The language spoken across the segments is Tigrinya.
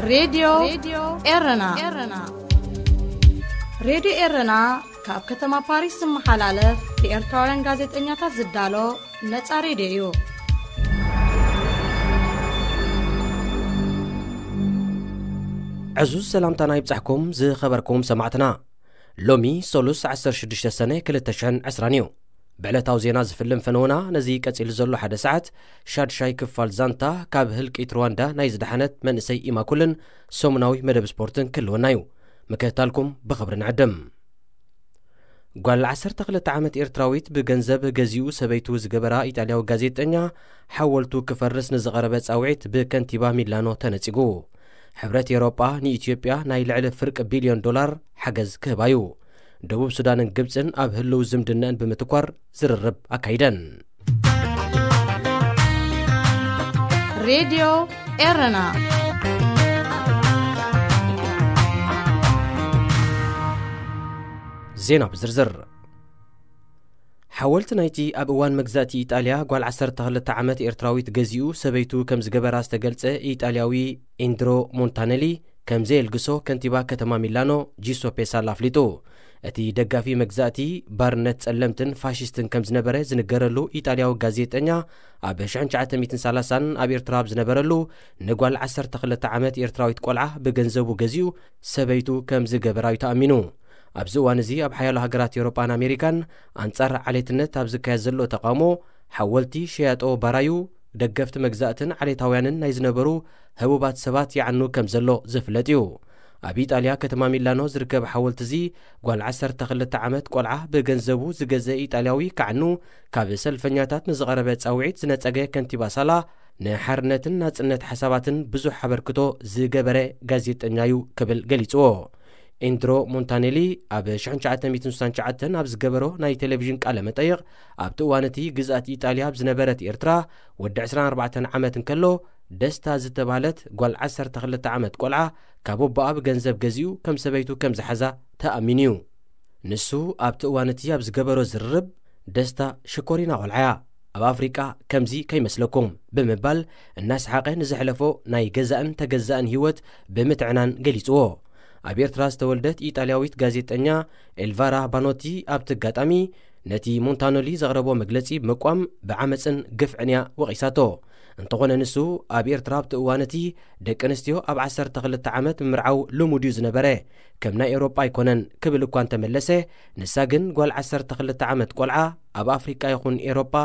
ሬድዮ ኤረና። ሬድዮ ኤረና ካብ ከተማ ፓሪስ ዝመሓላለፍ ብኤርትራውያን ጋዜጠኛታት ዝዳሎ ነጻ ሬድዮ እዩ። ዕዙዝ ሰላምታና ይብጻሕኩም ዝኸበርኩም ሰማዕትና። ሎሚ ሰሉስ ዓሰርተ ሽዱሽተ ሰነ ክልተ ሽሕን ዕስራን እዩ። ብዕለታዊ ዜና ዝፍልም ፈነውና ነዚ ቀጺሉ ዘሎ ሓደ ሰዓት ሻድሻይ ክፋል ዛንታ ካብ ህልቂት ሩዋንዳ ናይ ዝደሓነት መንእሰይ ኢማኩልን ሰሙናዊ መደብ ስፖርትን ክህልወና እዩ። ምክትታልኩም ብኽብሪ ንዕድም። ጓል ዓሰርተ ክልተ ዓመት ኤርትራዊት ብገንዘብ ገዚኡ ሰበይቱ ዝገበራ ኢጣልያዊ ጋዜጠኛ ሓወልቱ ክፈርስ ንዝቐረበ ጻውዒት ብከንቲባ ሚላኖ ተነጺጉ። ሕብረት ኤውሮጳ ንኢትዮጵያ ናይ ልዕሊ ፍርቂ ቢልዮን ዶላር ሓገዝ ክህባ እዩ። ደቡብ ሱዳንን ግብጽን ኣብ ህልው ዝምድናን ብምትኳር ዝርርብ ኣካይደን። ሬድዮ ኤረና። ዜና ብዝርዝር። ሓወልቲ ናይቲ ኣብ እዋን መግዛእቲ ኢጣልያ ጓል ዓሰርተ ክልተ ዓመት ኤርትራዊት ገዚኡ ሰበይቱ ከም ዝገበራ ዝተገልጸ ኢጣልያዊ ኢንድሮ ሞንታነሊ ከም ዘየልግሶ ከንቲባ ከተማ ሚላኖ ጂሶፔ ሳላ ኣፍሊጡ። እቲ ደጋፊ መግዛእቲ ባርነት ጸለምትን ፋሽስትን ከም ዝነበረ ዝንገረሉ ኢጣልያዊ ጋዜጠኛ ኣብ ሽሕን ትሽዓተ ሚእትን ሰላሳን ኣብ ኤርትራ ኣብ ዝነበረሉ ንጓል ዓሰርተ ክልተ ዓመት ኤርትራዊት ቆልዓ ብገንዘቡ ገዚኡ ሰበይቱ ከም ዝገበራ እዩ ተኣሚኑ። ኣብዚ እዋን እዚ ኣብ ሓያሎ ሃገራት ኤውሮጳን ኣሜሪካን ኣንጻር ዓሌትነት ኣብ ዝካየድ ዘሎ ተቃውሞ ሓወልቲ ሸያጦ ባራዩ ደገፍቲ መግዛእትን ዓሌታውያንን ናይ ዝነበሩ ህቡባት ሰባት ይዓኑ ከም ዘሎ ዝፍለጥ እዩ። ኣብ ኢጣልያ ከተማ ሚላኖ ዝርከብ ሓወልቲ እዚ ጓል ዓሰርተ ክልተ ዓመት ቆልዓ ብገንዘቡ ዝገዘ ኢጣልያዊ ክዓኑ ካብ ሰልፈኛታት ንዝቐረበ ጻውዒት ዝነጸገ ከንቲባ ሳላ ንሓርነትን ናጽነት ሓሳባትን ብዙሕ ኣበርክቶ ዝገበረ ጋዜጠኛ እዩ ክብል ገሊጽዎ። ኢንድሮ ሞንታኔሊ ኣብ ሽሕን ትሽዓተ ሚእትን ስሳን ትሽዓተን ኣብ ዝገበሮ ናይ ቴሌቪዥን ቃለ መጠይቕ ኣብቲ እዋን እቲ ግዝኣት ኢጣልያ ኣብ ዝነበረት ኤርትራ ወዲ ዕስራን ኣርባዕተን ዓመት እንከሎ ደስታ ዝተባህለት ጓል ዓሰርተ ክልተ ዓመት ቆልዓ ካብ ኣቦኣ ብገንዘብ ገዚኡ ከም ሰበይቱ ከም ዝሓዛ ተኣሚኑ እዩ። ንሱ ኣብቲ እዋን እቲ ኣብ ዝገበሮ ዝርርብ ደስታ ሽኮሪና ቆልዓያ ኣብ ኣፍሪቃ ከምዚ ከይመስለኩም ብምባል እናስሓቐ ንዘሕለፎ ናይ ገዛእን ተገዛእን ህይወት ብምትዕናን ገሊጽዎ። ኣብ ኤርትራ ዝተወልደት ኢጣልያዊት ጋዜጠኛ ኤልቫራ ባኖቲ ኣብቲ ኣጋጣሚ ነቲ ሞንታኖሊ ዘቕረቦ መግለጺ ብምቋም ብዓመጽን ግፍዕን እያ ወቒሳቶ። እንተኾነ ንሱ ኣብ ኤርትራ ኣብቲ እዋን እቲ ደቂ ኣንስትዮ ኣብ ዓሰርተ ክልተ ዓመት ምምርዓው ልሙድ እዩ ዝነበረ፣ ከም ናይ ኤውሮጳ ኣይኮነን ክብል እኳ እንተመለሰ፣ ንሳ ግን ጓል ዓሰርተ ክልተ ዓመት ቆልዓ ኣብ ኣፍሪቃ ይኹን ኤውሮጳ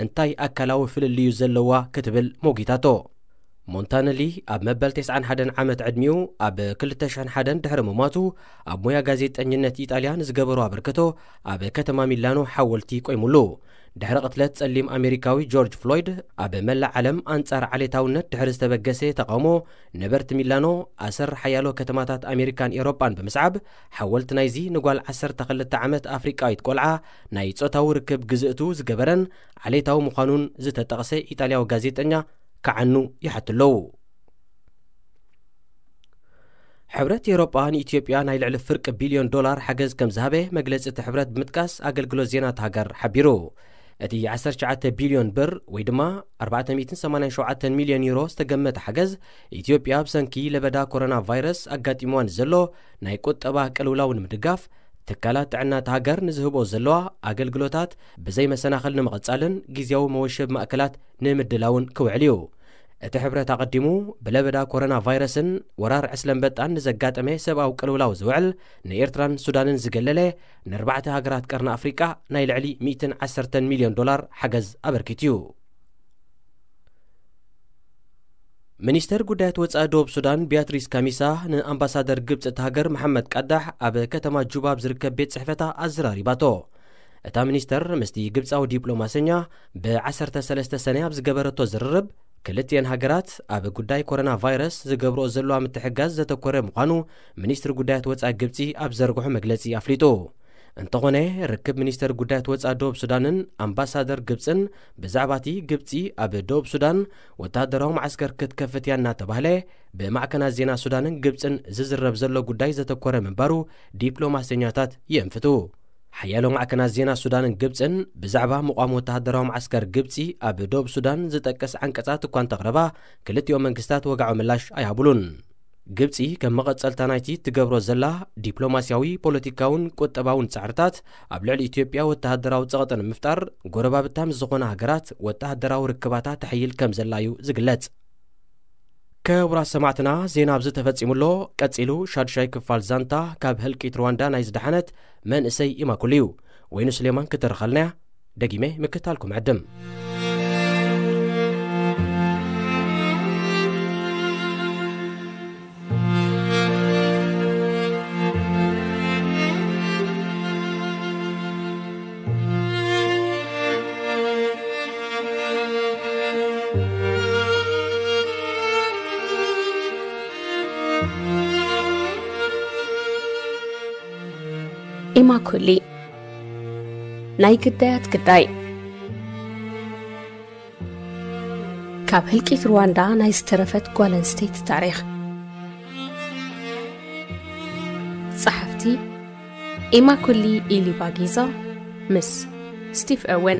እንታይ ኣካላዊ ፍልልዩ ዘለዋ ክትብል ሞጊታቶ። ሞንታነሊ ኣብ መበል ተስዓን ሓደን ዓመት ዕድሚኡ ኣብ ክልተ ሽሕን ሓደን ድሕሪ ምሟቱ ኣብ ሞያ ጋዜጠኝነት ኢጣልያ ንዝገበሮ ኣበርክቶ ኣብ ከተማ ሚላኖ ሓወልቲ ቆይሙሉ። ድሕሪ ቅትለት ጸሊም ኣሜሪካዊ ጆርጅ ፍሎይድ ኣብ መላእ ዓለም ኣንጻር ዓሌታውነት ድሕሪ ዝተበገሰ ተቃውሞ ነበርቲ ሚላኖ ኣሰር ሓያሎ ከተማታት ኣሜሪካን ኤውሮጳን ብምስዓብ ሓወልቲ ናይዚ ንጓል ዓሰርተ ክልተ ዓመት ኣፍሪቃዊት ቆልዓ ናይ ጾታዊ ርክብ ግዝእቱ ዝገበረን ዓሌታዊ ምዃኑን ዝተጠቕሰ ኢጣልያዊ ጋዜጠኛ ክዓኑ ይሓቱ ኣለዉ። ሕብረት ኤውሮጳ ንኢትዮጵያ ናይ ልዕሊ ፍርቂ ቢልዮን ዶላር ሓገዝ ከም ዝሃበ መግለጺ እቲ ሕብረት ብምጥቃስ ኣገልግሎት ዜና እታ ሃገር ሓቢሩ። እቲ ዓሰርተ ትሽዓተ ቢልዮን ብር ወይ ድማ ኣርባዕተ ሚእትን ሰማንያን ሸውዓተን ሚልዮን ዩሮ ዝተገመተ ሓገዝ ኢትዮጵያ ብሰንኪ ለበዳ ኮሮና ቫይረስ ኣጋጢምዋ ንዘሎ ናይ ቁጠባ ቅልውላው ንምድጋፍ ትካላት ጥዕና እታ ሃገር ንዝህብኦ ዘለዋ ኣገልግሎታት ብዘይ መሰናኽል ንምቕጻልን ግዝያዊ መወሸቢ ማእከላት ንምድላውን ክውዕል እዩ። እቲ ሕብረት ኣቐዲሙ ብለበዳ ኮሮና ቫይረስን ወራር ዕስለ ኣንበጣን ንዘጋጠመ ሰብኣዊ ቅልውላው ዝውዕል ንኤርትራን ሱዳንን ዝገለለ ንኣርባዕተ ሃገራት ቀርኒ ኣፍሪቃ ናይ ልዕሊ ሚእትን ዓሰርተን ሚልዮን ዶላር ሓገዝ ኣበርኪቱ እዩ። ሚኒስተር ጉዳያት ወጻኢ ደቡብ ሱዳን ቢያትሪስ ካሚሳ ንኣምባሳደር ግብጺ እታ ሃገር መሓመድ ቃዳሕ ኣብ ከተማ ጁባ ኣብ ዝርከብ ቤት ጽሕፈታ ኣዘራሪባቶ። እታ ሚኒስተር ምስቲ ግብጻዊ ዲፕሎማሰኛ ብዓሰርተ ሰለስተ ሰነ ኣብ ዝገበረቶ ዝርርብ ክልቲኤን ሃገራት ኣብ ጉዳይ ኮሮና ቫይረስ ዝገብርኦ ዘለዋ ምትሕጋዝ ዘተኮረ ምዃኑ ሚኒስትሪ ጉዳያት ወጻኢ ግብጺ ኣብ ዘርግሖ መግለጺ ኣፍሊጡ። እንተኾነ ርክብ ሚኒስተር ጉዳያት ወጻኢ ደቡብ ሱዳንን ኣምባሳደር ግብጽን ብዛዕባ እቲ ግብጺ ኣብ ደቡብ ሱዳን ወተሃደራዊ መዓስከር ክትከፍት እያ እናተባህለ ብማዕከናት ዜና ሱዳንን ግብጽን ዝዝረብ ዘሎ ጉዳይ ዘተኮረ ምንባሩ ዲፕሎማሰኛታት የእንፍቱ። ሓያሎ ማዕከናት ዜና ሱዳንን ግብጽን ብዛዕባ ምቋም ወተሃደራዊ መዓስከር ግብጺ ኣብ ደቡብ ሱዳን ዝጠቅስ ዓንቀጻት እኳ እንተቕረባ ክልቲኦም መንግስታት ወግዓዊ ምላሽ ኣይሃቡሉን። ግብጺ ከም መቐጸልታ ናይቲ ትገብሮ ዘላ ዲፕሎማስያዊ፣ ፖለቲካውን ቁጠባውን ጻዕርታት፣ ኣብ ልዕሊ ኢትዮጵያ ወተሃደራዊ ጸቕጢ ንምፍጣር፣ ጎረባብታ ምስ ዝኾና ሃገራት ወተሃደራዊ ርክባታ ተሐይል ከም ዘላ እዩ ዝግለጽ። ክቡራት ሰማዕትና፣ ዜና ኣብዚ ተፈጺሙ ኣሎ። ቀጺሉ ሻዱሻይ ክፋል ዛንታ፣ ካብ ህልቂት ሩዋንዳ ናይ ዝደሓነት መንእሰይ ኢማኩሉ እዩ። ወይኑ ስሌማን ክትርኸልና እያ። ደጊመ ምክታልኩም ዕድም። ኢማኩሊ፣ ናይ ግዳያት ግዳይ። ካብ ህልቂት ሩዋንዳ ናይ ዝተረፈት ጓል ኣንስተይቲ ታሪኽ። ጸሓፍቲ ኢማኩሊ ኢሊባጊዛ ምስ ስቲቭ ኦወን።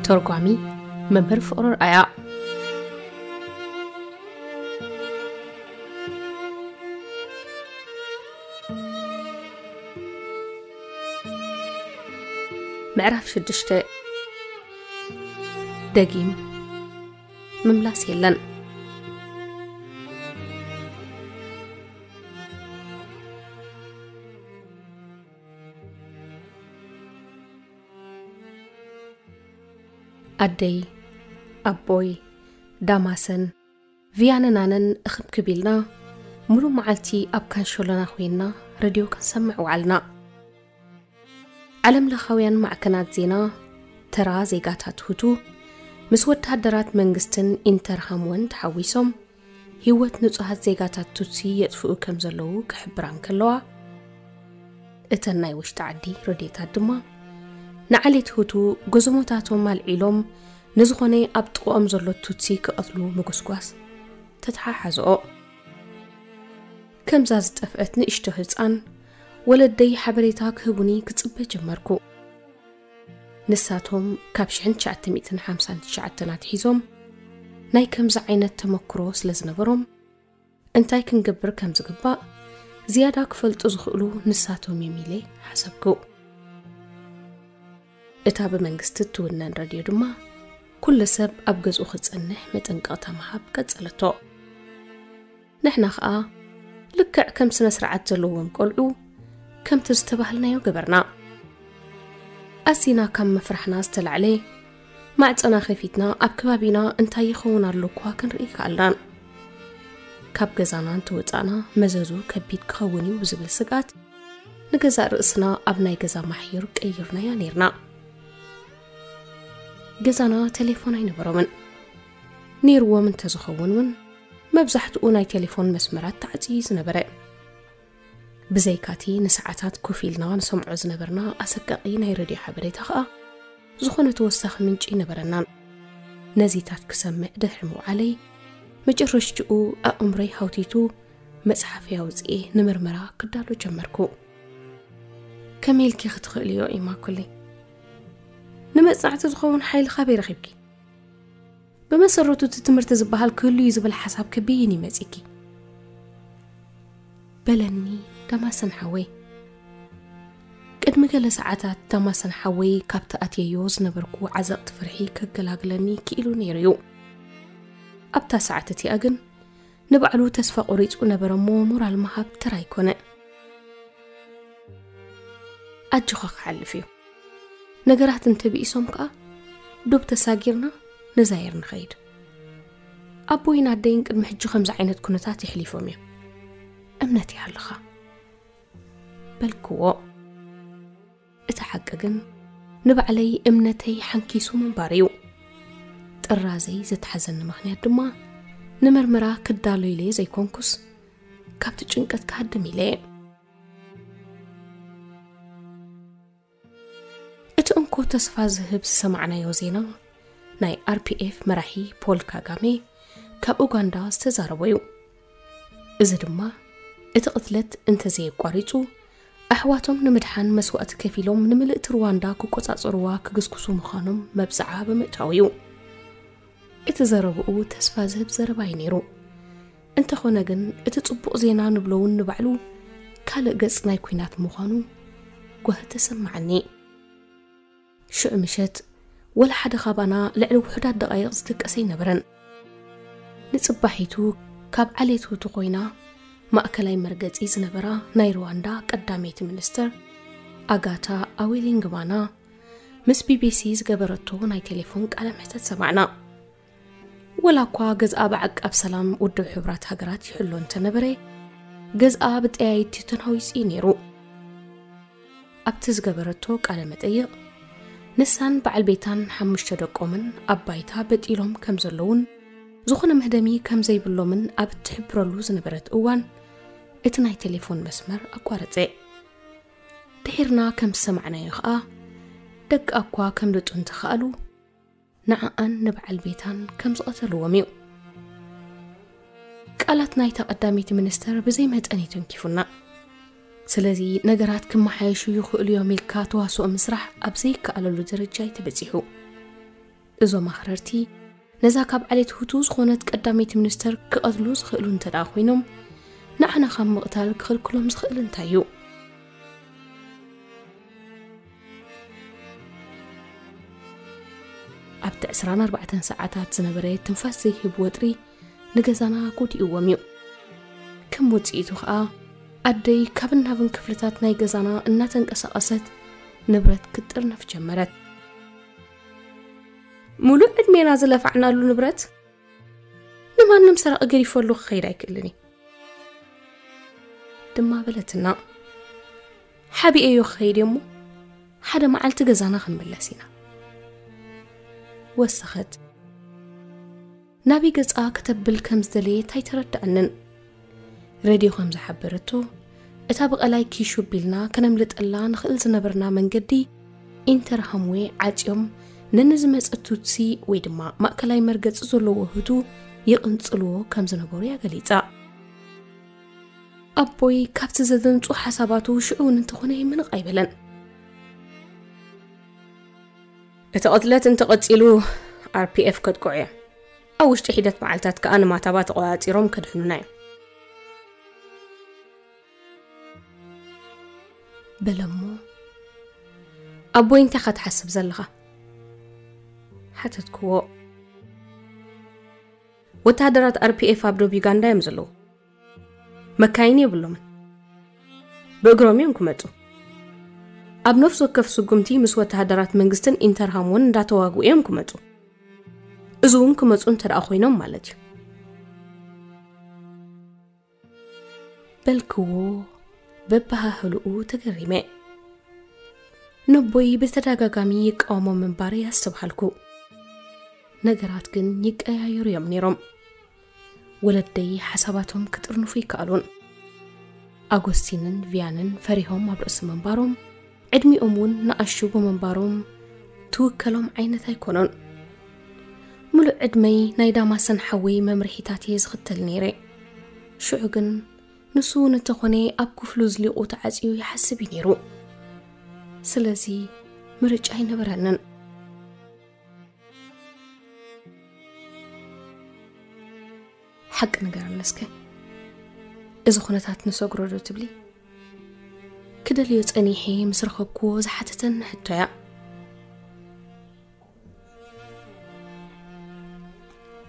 ተርጓሚ መምህር ፍቕሩ ኣርኣያ። ምዕራፍ ሽዱሽተ። ደጊም ምምላስ የለን። ኣደይ፣ ኣቦይ፣ ዳማሰን፣ ቪያንን ኣነን እኽብክብ ኢልና፣ ሙሉእ መዓልቲ ኣብ ካንሸሎና ኮይንና ረድዮ ክንሰምዕ ውዓልና። ዓለምለኻውያን ማዕከናት ዜና፣ ተራ ዜጋታት ሁቱ፣ ምስ ወተሃደራት መንግስትን ኢንተርሃምወን ተሓዊሶም፣ ህይወት ንጹሃት ዜጋታት ቱትሲ የጥፍኡ ከም ዘለዉ ክሕብራ እንከለዋ፣ እተን ናይ ውሽጢ ዓዲ ረድዮታት ድማ፣ ንዓሌት ሁቱ ጎዞሞታቶም ኣልዒሎም፣ ንዝኾነ ኣብ ጥቕኦም ዘሎ ቱትሲ ክቐትሉ ምጉስጓስ ተተሓሓዝኦ። ከምዛ ዝጠፍአት ንእሽቶ ህጻን፣ ወለደይ ሓበሬታ ክህቡኒ ክጽበ ጀመርኩ። ንሳቶም ካብ ሽሕን ትሽዓተ ሚእትን ሓምሳን ትሽዓተን ኣትሒዞም ናይ ከምዚ ዓይነት ተመክሮ ስለ ዝነበሮም፣ እንታይ ክንገብር ከም ዝግባእ ዝያዳ ክፈልጡ ዝኽእሉ ንሳቶም እዮም ኢለ ሓሰብኩ። እታ ብመንግስቲ እትውነን ረድዮ ድማ፣ ኩሉ ሰብ ኣብ ገዝኡ ክጸንሕ መጠንቀቕታ ምሃብ ቀጸለቶ። ንሕና ኸኣ፣ ልክዕ ከም ስነ ስርዓት ዘለዎም ቆልዑ፣ ከምቲ ዝተባህልናዮ ገበርና። ኣዚና ካብ ምፍራሕና ዝተላዕለ፣ ማዕጸና ከፊትና ኣብ ከባቢና እንታይ ይኸውን ኣሎ እኳ ክንርኢ ከኣልናን። ካብ ገዛና እንተወጻእና መዘዙ ከቢድ ክኸውን እዩ ብዝብል ስግኣት፣ ንገዛእ ርእስና ኣብ ናይ ገዛ ማሕዩር ቀይርናያ ኔርና። ገዛና ቴሌፎን ኣይነበሮምን። ኔርዎም እንተዝኸውን እውን፣ መብዛሕትኡ ናይ ቴሌፎን መስመራት ተዓጽዩ ዝነበረ። ብዘይካቲ ንሰዓታት ኮፍ ኢልና ንሰምዖ ዝነበርና ኣሰቃቒ ናይ ረድዮ ሓበሬታ ኸኣ፣ ዝኾነ ተወሳኺ ምንጪ ኣይነበረናን። ነዚታት ክሰምዕ ድሕሪ ምውዓለይ፣ መጨረሽትኡ ኣእምሮይ ሃውቲቱ፣ መጽሓፈይ ኣውጺኤ ንምርመራ ክዳሎ ጀመርኩ። ከመይ ኢልኪ ክትኽእልዮ ኢማኩሊ? ንመጽናዕቲ ዝኸውን ሓይሊ ካበይ ረኺብኪ? ብመሰረቱ እቲ ትምህርቲ ዝበሃል ክህሉ እዩ ዝብል ሓሳብ ከበይን ይመጺኪ? በለኒ ዳማሰን ሓወይ። ቅድሚ ገለ ሰዓታት ዳማሰን ሓወይ ካብቲ ኣትየዮ ዝነበርኩ ዓዘቕቲ ፍርሒ ከገላግለኒ ክኢሉ ነይሩ እዩ። ኣብታ ሰዓት እቲኣ ግን ንባዕሉ ተስፋ ቆሪጹ ነበረ እሞ ሞራል ምሃብ ተራ ኣይኮነ። ኣጆኻ ክሓልፍ እዩ። ነገራት እንተብኢሶም ከኣ ዶብ ተሳጊርና ንዛየር ንኸይድ። ኣቦይን ኣደይን ቅድሚ ሕጂ ከምዚ ዓይነት ኩነታት የሕሊፎም እዮም። እምነት ይሃልኻ በልክዎ። እቲ ሓቂ ግን ንባዕለይ እምነተይ ሓንኪሱ ምንባር እዩ። ጥራዘይ ዘትሓዘኒ ምኽንያት ድማ ንምርመራ ክዳሎ ኢለ ዘይኮንኩስ ካብቲ ጭንቀት ክሃድም ኢለ እየ። እቲ እንኮ ተስፋ ዝህብ ዝሰማዕናዮ ዜና ናይ ኣር ፒ ኤፍ መራሒ ፖል ካጋሜ ካብ ኡጋንዳ ዝተዛረቦ እዩ። እዚ ድማ እቲ ቅትለት እንተዘየቋሪጹ ኣሕዋቶም ንምድሓን መስዋእቲ ከፊሎም ንምልእቲ ሩዋንዳ ክቆጻጸርዋ ክግስግሱ ምዃኖም መብጽዓ ብምእታው እዩ። እቲ ዘረብኡ ተስፋ ዝህብ ዘረባ እዩ ነይሩ። እንተኾነ ግን እቲ ጽቡቕ ዜና ንብሎ እውን ንባዕሉ ካልእ ገጽ ናይ ኲናት ምዃኑ ጓሂ ተሰማዓኒ። ሽዑ ምሸት ወላ ሓደ ካባና ልዕሊ ውሑዳት ደቓይቕ ዝድቀስ ኣይነበረን። ንጽባሒቱ ካብ ዓሌት ሁቱ ኮይና ማእከላይ መርገጺ ዝነበራ ናይ ሩዋንዳ ቀዳመይቲ ሚኒስተር ኣጋታ ኣዊሊንግባና ምስ ቢቢሲ ዝገበረቶ ናይ ቴሌፎን ቃለ መሕተት ሰማዕና። ወላ እኳ ገዝኣ ብዓቃብ ሰላም ውድብ ሕቡራት ሃገራት ይሕሎ እንተነበረ፣ ገዝኣ ብጠያይቲ ተናዊጹ እዩ ነይሩ። ኣብቲ ዝገበረቶ ቃለ መጠይቕ፣ ንሳን በዓል ቤታን ሓሙሽተ ደቆምን ኣብ ባይታ በጢሎም ከም ዘለዉን ዝኾነ መህደሚ ከም ዘይብሎምን ኣብ እትሕብረሉ ዝነበረት እዋን፣ እቲ ናይ ቴሌፎን መስመር ኣቋረጸ። ድሒርና ከም ዝሰማዕናዮ ኸኣ፣ ደቃ እኳ ከም ድጡ እንተኸኣሉ፣ ንዓኣን ንበዓል ቤታን ከም ዝቐተልዎም እዩ። ቃላት ናይታ ቀዳመይቲ ሚኒስተር ብዘይ መጠን እዩ ተንኪፉና። ስለዚ ነገራት ክመሓየሹ ይኽእሉ እዮም ኢልካ ተዋስኦ ምስራሕ ኣብ ዘይከኣለሉ ደረጃ እዩ ተበጺሑ። እዞም ኣኽረርቲ ነዛ ካብ ዓሌት ሁቱ ዝኾነት ቀዳመይቲ ሚኒስተር ክቐትሉ ዝኽእሉ እንተ ደኣ ኮይኖም፣ ንዓና ካብ ምቕታል ክኽልክሎም ዝኽእል እንታይ እዩ? ኣብቲ ዕስራን ኣርባዕተን ሰዓታት ዝነበረ ትንፋስ ዘይህብ ወጥሪ ንገዛና ጎዲእዎም እዩ። ከም ውጽኢቱ ኸኣ ኣደይ ካብን ናብን ክፍልታት ናይ ገዛና እናተንቀሳቐሰት ንብረት ክትጥርነፍ ጀመረት። "ሙሉእ ዕድሜና ዝለፋዕናሉ ንብረት ንማንም ሰራቒ ገዲፈሉ ክኸይድ ኣይክእልን እዩ" ድማ በለትና። "ሓቢኤዮ ክኸይድ እየ እሞ ሓደ መዓልቲ ገዛና ክንምለስ ኢና" ወሰኸት። ናበይ ገጻ ከተብል ከም ዝደለየት ኣይተረድኣንን። ሬድዮ ከም ዝሓበረቶ፣ እታ ብቐላይ ኪሹ ቢልና ከነምልጠላ ንኽእል ዝነበርና መንገዲ ኢንተርሃምዌ ዓጽዮም፣ ነንዝመጸ ቱትሲ ወይ ድማ ማእከላይ መርገጺ ዘለዎ ህቱ ይቕንጽልዎ ከም ዝነበሩ እያ ገሊጻ። ኣቦይ ካብቲ ዘደንጹ ሓሳባቱ ሽዑ እውን እንተኾነ ይምንቕ ኣይበለን። "እቲ ቅትለት እንተቐጺሉ ኣርፒኤፍ ከጥቅዑ እዮም። ኣብ ውሽጢ ሒደት መዓልታት ከኣ ንማታባ ተቖጻጺሮም ከድሕኑና እዮም" በለሞ። "ኣቦይ እንታይ ኢኻ ትሓስብ ዘለኻ?" ሓተትክዎ። "ወተሃደራት ኣርፒኤፍ ኣብ ዶብ ዩጋንዳ እዮም ዘለዉ። መካይን የብሎምን። ብእግሮም እዮም ክመጹ። ኣብ ነፍሲ ወከፍ ስጉምቲ ምስ ወተሃደራት መንግስትን ኢንተርሃምወን እንዳተዋግኡ እዮም ክመጹ። እዚ እውን ክመጹ እንተ ደኣ ኮይኖም ማለት እዩ" በልክዎ በባህልኡ ተገሪመ። ነቦይ ብተደጋጋሚ ይቃወሞ ምንባረይ ኣስተብሃልኩ። ነገራት ግን ይቀያየሩ እዮም ነይሮም። ወለደይ ሓሳባቶም ክጥርንፉ ይከኣሉን። ኣጎስቲንን ቪያንን ፈሪሆም ኣብ ርእሲ ምንባሮም፣ ዕድሚኦም እውን ንኣሹ ብምንባሮም ትውከሎም ዓይነት ኣይኮኑን። ምሉእ ዕድመይ ናይ ዳማሰን ሓወይ መምርሒታት እየ ዝኽተል ነይረ። ሽዑ ግን ንሱ እውን እንተኾነ ኣብ ክፍሉ ዝሊቑ ተዓጽዩ ይሓስብ እዩ ነይሩ። ስለዚ ምርጫ ኣይነበረንን። ሓቂ ንገረኒ እስከ፣ እዚ ኩነታት ንሰግሮ ዶ ትብሊ? ክደልዮ ጸኒሐ ምስ ረኸብክዎ ዝሓተተኒ ሕቶ እያ።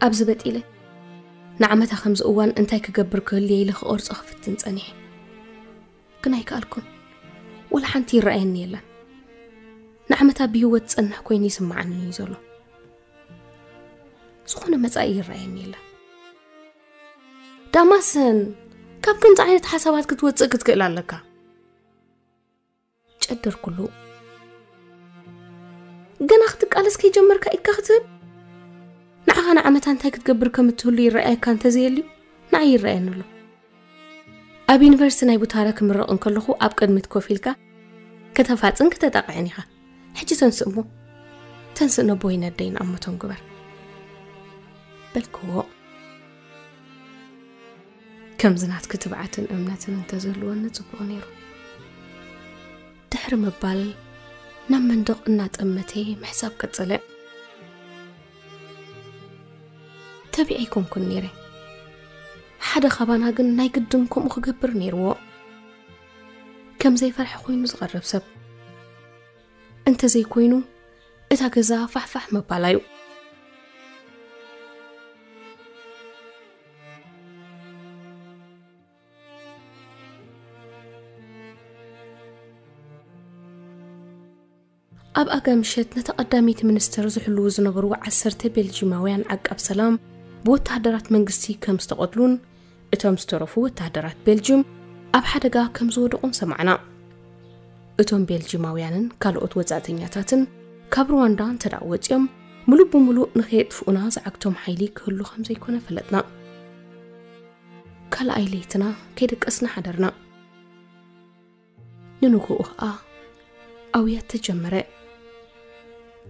ኣብዚ በጢለ ንዓመታ ከምዚ እዋን እንታይ ክገብር ክህልየ ኢለ ክቐርጾ ክፍትን ጸኒሐ። ግን ኣይከኣልኩን። ወላ ሓንቲ ይረኣየኒ የለን። ንዓመታ ብህይወት ዝጸንሕ ኮይኑ ይስምዓኒ እዩ ዘሎ። ዝኾነ መጻኢ ይረኣየኒ የለን። ዳማሰን፣ ካብ ከምዚ ዓይነት ሓሳባት ክትወጽእ ክትክእል ኣለካ። ጨደርኩሉ። ገና ክትቃለስ ከይጀመርካ ኢድካ ክትህብ? ንዓኻ ንዓመታ እንታይ ክትገብር ከም እትህሉ ይረኣየካ እንተዘየልዩ፣ ንዓይ ይረኣየኒ ኣሎ። ኣብ ዩኒቨርሲቲ ናይ ቡታረ ክምረቕ እንከለኹ ኣብ ቅድሚት ኮፍ ኢልካ ከተፋጽን ከተጣቕዕን ኢኻ። ሕጂ ተንስእ እሞ፣ ተንስእ ነቦይ ነደይን ኣሞቶም ግበር በልክዎ። ከምዚ ናትኪ ትብዓትን እምነትን እንተዝህልወኒ ጽቡቕ ነይሩ። ድሕሪ ምባል ናብ መንደቕ እናጠመተ ምሕሳብ ቀጸለ። ተቢዐ ኣይኮንኩን ነይረ። ሓደ ካባና ግን ናይ ግድን ከምኡ ክገብር ነይርዎ። ከም ዘይፈርሐ ኮይኑ ዝቐርብ ሰብ እንተዘይኮይኑ፣ እታ ገዛ ፋሕፋሕ ምባላ እዩ። ኣብ ኣጋ ምሸት ነታ ቀዳመይቲ ሚኒስትር ዝሕልዉ ዝነበሩ ዓሰርተ ቤልጂማውያን ዓቃብ ሰላም ብወተሃደራት መንግስቲ ከም ዝተቐትሉን፣ እቶም ዝተረፉ ወተሃደራት ቤልጂም ኣብ ሓደጋ ከም ዝወደቑን ሰማዕና። እቶም ቤልጂማውያንን ካልኦት ወጻእተኛታትን ካብ ሩዋንዳ እንተ ደኣ ወጺኦም፣ ምሉእ ብምሉእ ንኸየጥፍኡና ዝዓግቶም ሓይሊ ክህሉ ከም ዘይኮነ ፈለጥና። ካልኣይ ለይትና ከይደቀስና ሓደርና። ንንግኡ ኸኣ ኣውያት ተጀመረ።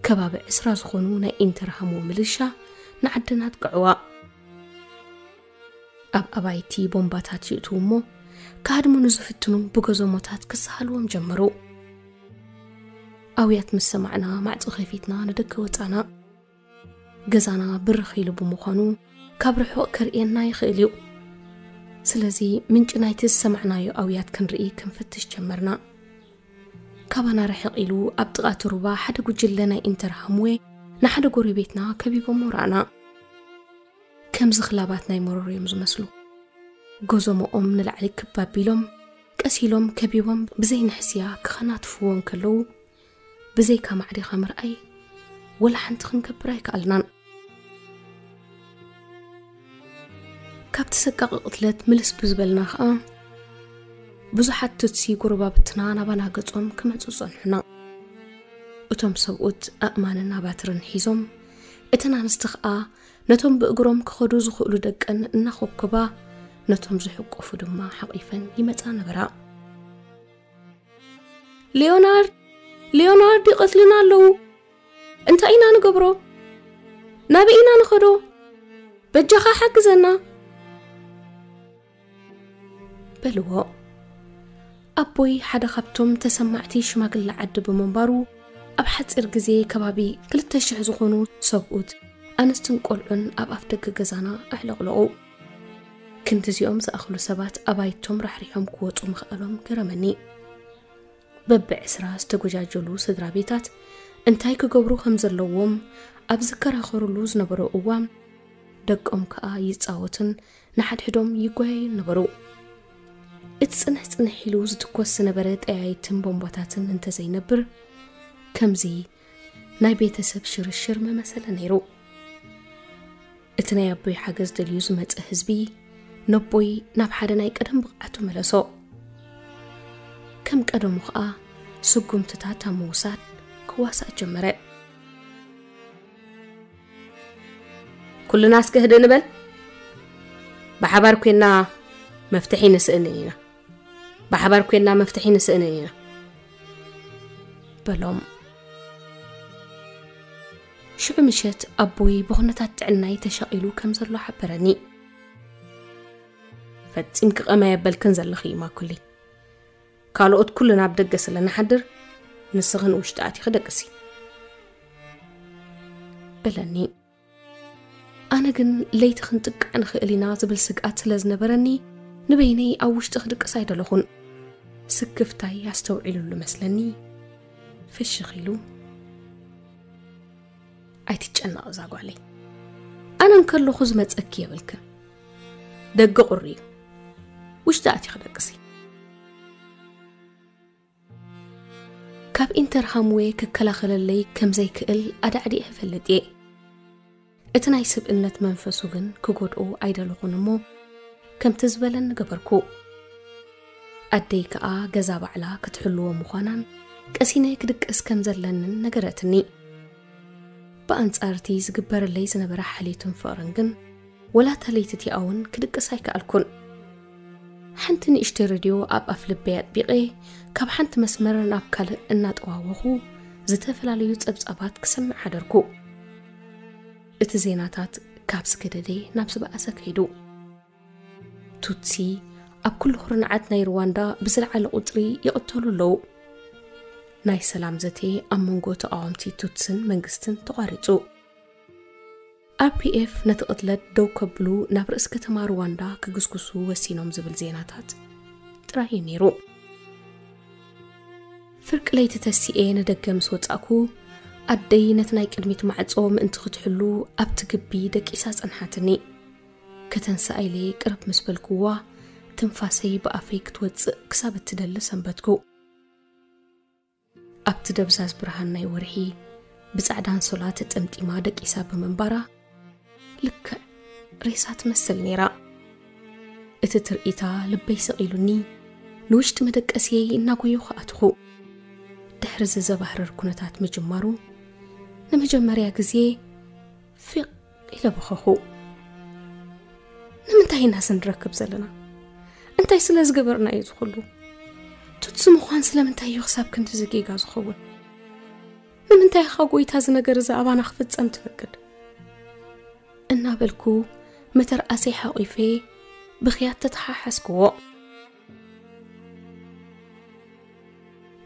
ከባቢ ዕስራ ዝኾኑ ናይ ኢንተርሃሞ ምልሻ ንዓድና ኣጥቅዕዋ። ኣብ ኣባይቲ ቦምባታት ይእትዉ እሞ፣ ክሃድሙ ንዝፍትኑ ብጎዞሞታት ክሰሃልዎም ጀመሩ። ኣውያት ምስ ሰማዕና፣ ማዕጾ ከፊትና ንደገ ወጻና። ገዛና ብርኽ ኢሉ ብምዃኑ፣ ካብ ርሑቕ ከርእየና ይኽእል እዩ። ስለዚ፣ ምንጪ ናይቲ ዝሰማዕናዮ ኣውያት ክንርኢ ክንፍትሽ ጀመርና። ካባና ርሕቕ ኢሉ፣ ኣብ ጥቓ እቲ ሩባ ሓደ ጉጅለ ናይ ኢንተርሃምዌ ንሓደ ጎረቤትና ከቢቦሞ ረኣና። ከምዚ ክላባት ናይ መሮር እዮም ዝመስሉ። ጎዞሞኦም ንላዕሊ ክብ ኣቢሎም፣ ቀስ ኢሎም ከቢቦም ብዘይ ንሕስያ ክኸናትፍዎ እንከለዉ፣ ብዘይካ ማዕዲኻ ምርኣይ፣ ወላ ሓንቲ ክንገብር ኣይከኣልናን። ካብቲ ሰቃቒ ቅትለት ምልስ ብዝበልና ኸኣ፣ ብዙሓት ቱትሲ ጎረባብትና ናባና ገጾም ክመጹ ጸንሑና። እቶም ሰብኡት ኣእማንን ኣባትርን ሒዞም፣ እተን ኣንስቲ ኸኣ ነቶም ብእግሮም ክኸዱ ዝኽእሉ ደቀን እናኾብኮባ፣ ነቶም ዝሕቁፉ ድማ ሓቒፈን ይመጻ ነበራ። ሊዮናርድ፣ ሊዮናርድ ይቐትሉና ኣለዉ። እንታይ ኢና ንገብሮ? ናበይ ኢና ንኸዶ? በጃኻ ሓግዘና። በልዎ። ኣቦይ ሓደ ካብቶም ተሰማዕቲ ሽማግለ ዓዲ ብምንባሩ፣ ኣብ ሓጺር ግዜ ከባቢ ክልተ ሽሕ ዝኾኑ ሰብኡት፣ ኣንስትን ቆልዑን ኣብ ኣፍ ደገ ገዛና ኣዕለቕለቑ። ክንድዚኦም ዝኣኽሉ ሰባት ኣባይቶም ራሕሪሖም ክወጹ ምኽኣሎም ገረመኒ። በብዕስራ ዝተጎጃጀሉ ስድራ ቤታት እንታይ ክገብሩ ከም ዘለዎም ኣብ ዝከራኸሩሉ ዝነበሩ እዋን፣ ደቆም ከኣ ይጻወቱን ንሓድሕዶም ይጓየዩን ነበሩ። እቲ ጽንሕ ጽንሕ ኢሉ ዝትኮስ ዝነበረ ጠያይትን ቦምባታትን እንተዘይነብር፣ ከምዚ ናይ ቤተሰብ ሽርሽር ምመሰለ ነይሩ። እቲ ናይ ኣቦይ ሓገዝ ደልዩ ዝመጸ ህዝቢ፣ ነቦይ ናብ ሓደ ናይ ቀደም ብቕዓቱ መለሶ። ከም ቀደሙ ኸኣ ስጉምትታት ኣብ ምውሳድ ክዋሳእ ጀመረ። ኩልና እስከ ህድእ ንበል። ብሓባር ኮይና መፍትሒ ንስእንን ኢና። ብሓባር ኮይና መፍትሒ ንስእንን ኢና። በሎም። ሽዑ ምሸት ኣቦይ ብኹነታት ጥዕናይ ተሻቒሉ ከም ዘሎ ሓበረኒ። ፈጺምኪ ቀመ የበልክን ዘለኺ ማኩሊ። ካልኦት ኩልና ኣብ ደገ ስለ ንሓድር፣ ንስኽን ውሽጢ ኣቲኺ ደቅሲ። በለኒ። ኣነ ግን ለይቲ ክንጥቃዕ ንኽእል ኢና ዝብል ስግኣት ስለ ዝነበረኒ፣ ንበይነይ ኣብ ውሽጢ ክድቅስ ኣይደለኹን። ስክፍታይ ኣስተውዒሉሉ መስለኒ፣ ፍሽኽ ኢሉ። ኣይትጨነቕ እዛ ጓለይ። ኣነ እንከለኹ ዝመጸኪ የብልክን። ደገ ቁሪ እዩ። ውሽጢ ኣቲኺ ደቅሲ። ካብ ኢንተርሃምዌ ክከላኸለለይ ከም ዘይክእል ኣዳዕዲዐ እፈልጥ እየ። እቲ ናይ ስብእነት መንፈሱ ግን ክጎድኦ ኣይደለኹን እሞ፣ ከምቲ ዝበለኒ ገበርኩ። ኣደይ ከኣ ገዛ ባዕላ ክትሕልዎ ምዃናን ቀሲነ ክድቅስ ከም ዘለንን ነገረትኒ። ብኣንጻር እቲ ዝግበረለይ ዝነበረ ሓልዮትን ፍቕርን ግን፣ ወላ እታ ለይቲ እቲኣ እውን ክድቅስ ኣይከኣልኩን። ሓንቲ ንእሽተይ ሬድዮ ኣብ ኣፍ ልበይ ኣጥቢቐ፣ ካብ ሓንቲ መስመር ናብ ካልእ እናጠዋወኹ፣ ዝተፈላለዩ ጸብጻባት ክሰምዕ ሓደርኩ። እቲ ዜናታት ካብ ዝገደደ ናብ ዝበኣሰ ከይዱ። ቱትሲ ኣብ ኩሉ ኩርናዓት ናይ ሩዋንዳ ብዝለዓለ ቁጽሪ ይቕተሉ ኣለዉ። ናይ ሰላም ዘተ ኣብ መንጎ ተቓወምቲ ቱትስን መንግስትን ተቋሪጹ። ኣር ፒ ኤፍ ነቲ ቅትለት ደው ከብሉ ናብ ርእሲ ከተማ ሩዋንዳ ክግስግሱ ወሲኖም ዝብል ዜናታት ጥራይ እዩ ነይሩ። ፍርቂ ለይቲ ተሲኤ ንደገ ምስ ወጻእኩ፣ ኣደይ ነቲ ናይ ቅድሚት ማዕጾ ምእንቲ ክትሕሉ ኣብቲ ግቢ ደቂሳ ጸንሓትኒ። ከተንስኣ ኢለ ቅርብ ምስ በልኩዋ፣ ትንፋሰይ ብኣፈይ ክትወጽእ ክሳብ እትደሊ ሰንበትኩ። ኣብቲ ደብዛዝ ብርሃን ናይ ወርሒ፣ ብጻዕዳ ኣንሶላ ተጠምጢማ ደቂሳ ብምንባራ፣ ልክዕ ሬሳ ትመስል ነይራ። እቲ ትርኢታ ልበይ ሰቒሉኒ፣ ንውሽጢ መደቀስየይ እናጎየኹ ኣትኹ። ድሕሪ እዚ ዘባህርር ኩነታት ምጅማሩ፣ ንመጀመርያ ግዜ ፊቕ ኢለ በኸኹ። ንምንታይ ኢና እዚ ንረክብ ዘለና? እንታይ ስለ ዝገበርና እዩ እዚ ኩሉ? ቱትሲ ምዃን ስለምንታይ እዩ ክሳብ ክንድዚ ጌጋ ዝኸውን? ንምንታይ ኢኻ ጎይታ እዚ ነገር እዚ ኣባና ክፍጸም ትፈቅድ? እናበልኩ መተርኣሰይ ሓቒፈ ብኽያት ተተሓሓዝክዎ።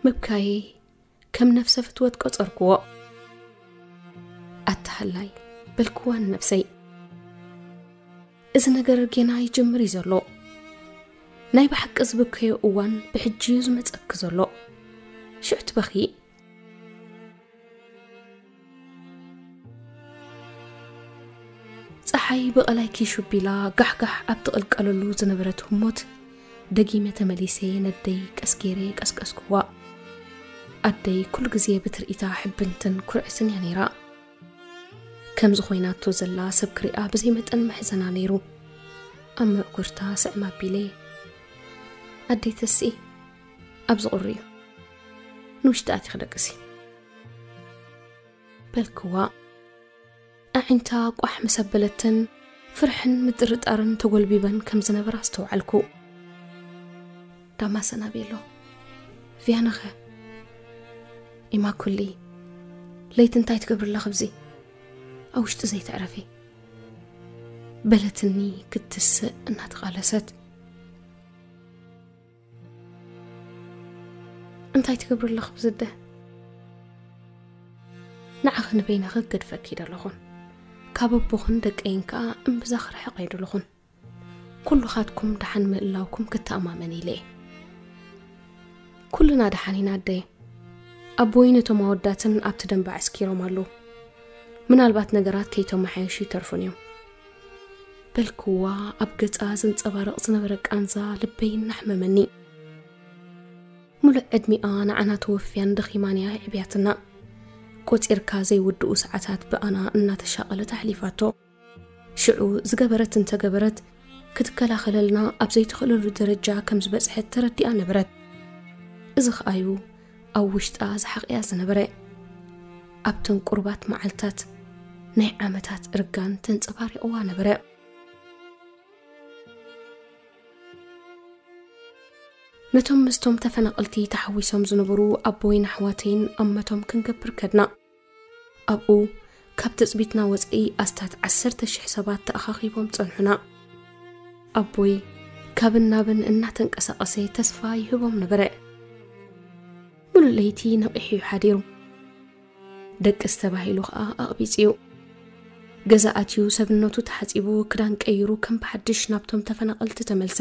ምብካየይ ከም ነፍሰ ፍትወት ቆጸርክዎ። ኣተሃላይ በልክዋ ንነብሰይ። እዚ ነገር ጌና ይጅምር እዩ ዘሎ። ናይ ብሓቂ ዝብከዮ እዋን ብሕጂ እዩ ዝመጸኪ ዘሎ። ሽዑ ትበኺ። ጸሓይ ብቐላይ ኪሹቢላ ጋሕጋሕ ኣብ ትቕልቀለሉ ዝነበረት ህሞት፣ ደጊመ ተመሊሰ ነደይ ቀስ ገይረ ቀስቀስክዋ። ኣደይ ኩሉ ግዜ ብትርኢታ ሕብንትን ኩርዕትን እያ ነይራ። ከምዚ ኮይናቶ ዘላ ሰብ ክሪኣ ብዘይ መጠን መሕዘና ነይሩ። ኣብ ምዕጉርታ ስዕም ኣቢለ፣ "ኣደይ ተስኢ፣ ኣብዚ ቁሪ እዩ። ንውሽጢ ኣቲኺ ደቅሲ" በልክዋ። ኣዒንታ ቋሕ ምስ ኣበለተን፣ ፍርሕን ምጥርጣርን ተጎልቢበን ከም ዝነበራ ኣስተውዓልኩ። "ዳማሰና ቤሎ፣ ቪያነኸ?" "ኢማኩሊ፣ ለይቲ እንታይ ትገብሪ ኣለኺ ኣብዚ? ኣብ ውሽጢ ዘይተዕረፊ?" በለትኒ ክትስእ እናተቓለሰት። "እንታይ ትገብሪ ኣለኺ ብዝደ? ንዓኺ ንበይንኺ ክገድፈኪ ደለኹን። ካብ ኣቦኽን ደቀይን ከኣ እምብዛ ክርሕቕ ኣይደለኹን። ኩሉኻትኩም ደሓን ምህላውኩም ክተኣማመን ኢለ እየ። ኩልና ደሓን ኢና ኣደይ። ኣቦይ ነቶም ኣወዳትን ኣብቲ ደንበ ኣዕስኪሮም ኣለዉ። ምናልባት ነገራት ከይተመሓየሹ ይተርፉን እዮም" በልክዋ። ኣብ ገጻ ዝንጸባረቕ ዝነበረ ቃንዛ ልበይ እናሕመመኒ። ሙሉእ ዕድሚኣ ንዓና ተወፍያን ደኺማን እያ የዕብያትና። ቆጺርካ ዘይውድኡ ሰዓታት ብኣና እናተሻቐለት ኣሕሊፋቶ። ሽዑ ዝገበረት እንተገበረት፣ ክትከላኸለልና ኣብ ዘይትኽእለሉ ደረጃ ከም ዝበጽሐት ተረዲኣ ነበረት። እዚ ኸኣዩ ኣብ ውሽጣ ዝሓቕያ ዝነበረ። ኣብተን ቁሩባት መዓልታት ናይ ዓመታት እርጋን ተንጸባሪቕዋ ነበረ። ነቶም ምስቶም ተፈናቐልቲ ተሓዊሶም ዝነበሩ ኣቦይን ኣሕዋተይን ኣመቶም ክንገብር ከድና። ኣብኡ ካብ ትጽቢትና ወጻኢ ኣስታት ዓሰርተ ሽሕ ሰባት ተኣኻኺቦም ጸንሑና። ኣቦይ ካብን ናብን እናተንቀሳቐሰ ተስፋ ይህቦም ነበረ። ሙሉእ ለይቲ ነቒሑ እዩ ሓዲሩ። ደቅስ ተባሂሉ ኸኣ ኣቕቢጽ እዩ። ገዛ ኣትዩ ሰብነቱ ተሓጺቡ ክዳን ቀይሩ ከም ብሓድሽ ናብቶም ተፈናቐልቲ ተመልሰ።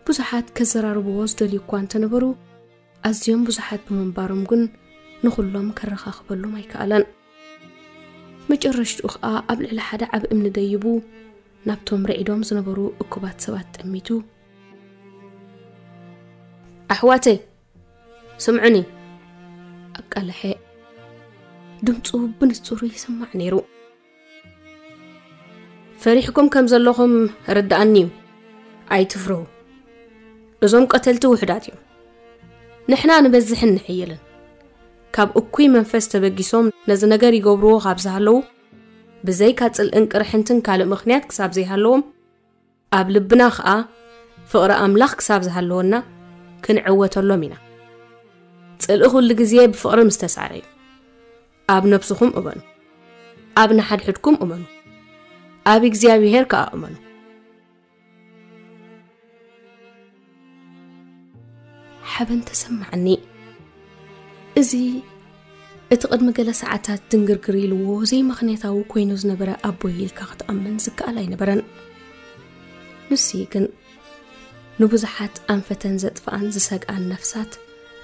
ብዙሓት ከዘራርብዎ ዝደልዩ እኳ እንተነበሩ፣ ኣዝዮም ብዙሓት ብምንባሮም ግን ንኹሎም ከረኻኽበሎም ኣይከኣለን። መጨረሽትኡ ኸኣ ኣብ ልዕሊ ሓደ ዓቢ እምኒ ደይቡ ናብቶም ርዒዶም ዝነበሩ እኩባት ሰባት ጠሚቱ፣ "ኣሕዋተይ፣ ስምዑኒ!" ኣቃልሐ። ድምፁ ብንጹር ይስማዕ ነይሩ። "ፈሪሕኩም ከም ዘለኹም ርድኣኒ እዩ። ኣይትፍርሁ። እዞም ቀተልቲ ውሑዳት እዮም። ንሕና ንበዝሕን ንሕይልን። ካብ እኩይ መንፈስ ተበጊሶም ነዚ ነገር ይገብርዎ ካብ ዝሃለዉ፣ ብዘይካ ጽልእን ቅርሕንትን ካልእ ምኽንያት ክሳብ ዘይሃለዎም፣ ኣብ ልብና ኸኣ ፍቕሪ ኣምላኽ ክሳብ ዝሃለወና ክንዕወተሎም ኢና። ጽልኢ ኩሉ ግዜ ብፍቕሪ ምስ ተሳዕረ እዩ። ኣብ ነብስኹም እመኑ። ኣብ ንሓድሕድኩም እመኑ። ኣብ እግዚኣብሄር ከኣ እመኑ።" ሓበን ተሰማዓኒ። እዚ እቲ ቅድሚ ገለ ሰዓታት ድንግርግር ኢልዎ ዘይምኽንያታዊ ኮይኑ ዝነበረ ኣቦይ ኢልካ ክትኣምን ዝከኣል ኣይነበረን። ንሱ ግን ንብዙሓት ኣንፈተን ዘጥፍኣን ዝሰግኣን ነፍሳት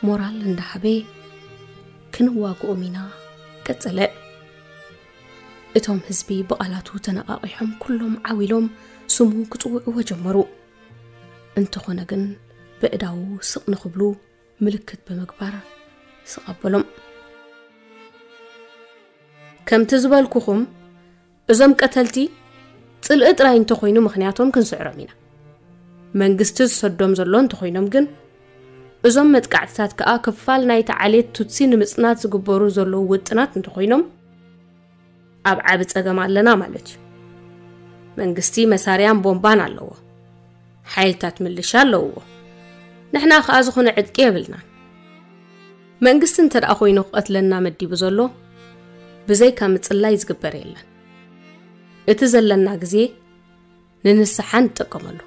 ሞራል እንዳሃበ ክንዋግኦም ኢና ቀጸለ። እቶም ህዝቢ ብቓላቱ ተነቓቒሖም ኩሎም ዓው ኢሎም ስሙ ክጽውዕዎ ጀመሩ። እንተኾነ ግን ብእዳዉ ስቕ ንኽብሉ ምልክት ብምግባር ስቕ ኣበሎም። ከምቲ ዝበልኩኹም እዞም ቀተልቲ ጽልኢ ጥራይ እንተኾይኑ ምኽንያቶም ክንስዕሮም ኢና። መንግስቲ ዝሰዶም ዘሎ እንተኾይኖም ግን እዞም መጥቃዕትታት ከኣ ክፋል ናይቲ ዓሌት ቱትሲ ንምጽናት ዝግበሩ ዘለዉ ውጥናት እንተኾይኖም ኣብ ዓቢ ጸገም ኣለና ማለት እዩ። መንግስቲ መሳርያን ቦምባን ኣለዎ። ሓይልታት ምልሻ ኣለውዎ። ንሕና ከኣ ዝኾነ ዕጥቂ የብልናን። መንግስቲ እንተ ደኣ ኮይኑ ክቐትለና መዲቡ ዘሎ ብዘይካ ምጽላይ ዝግበር የለን። እቲ ዘለና ግዜ ንንስሓ ንጥቀመሉ።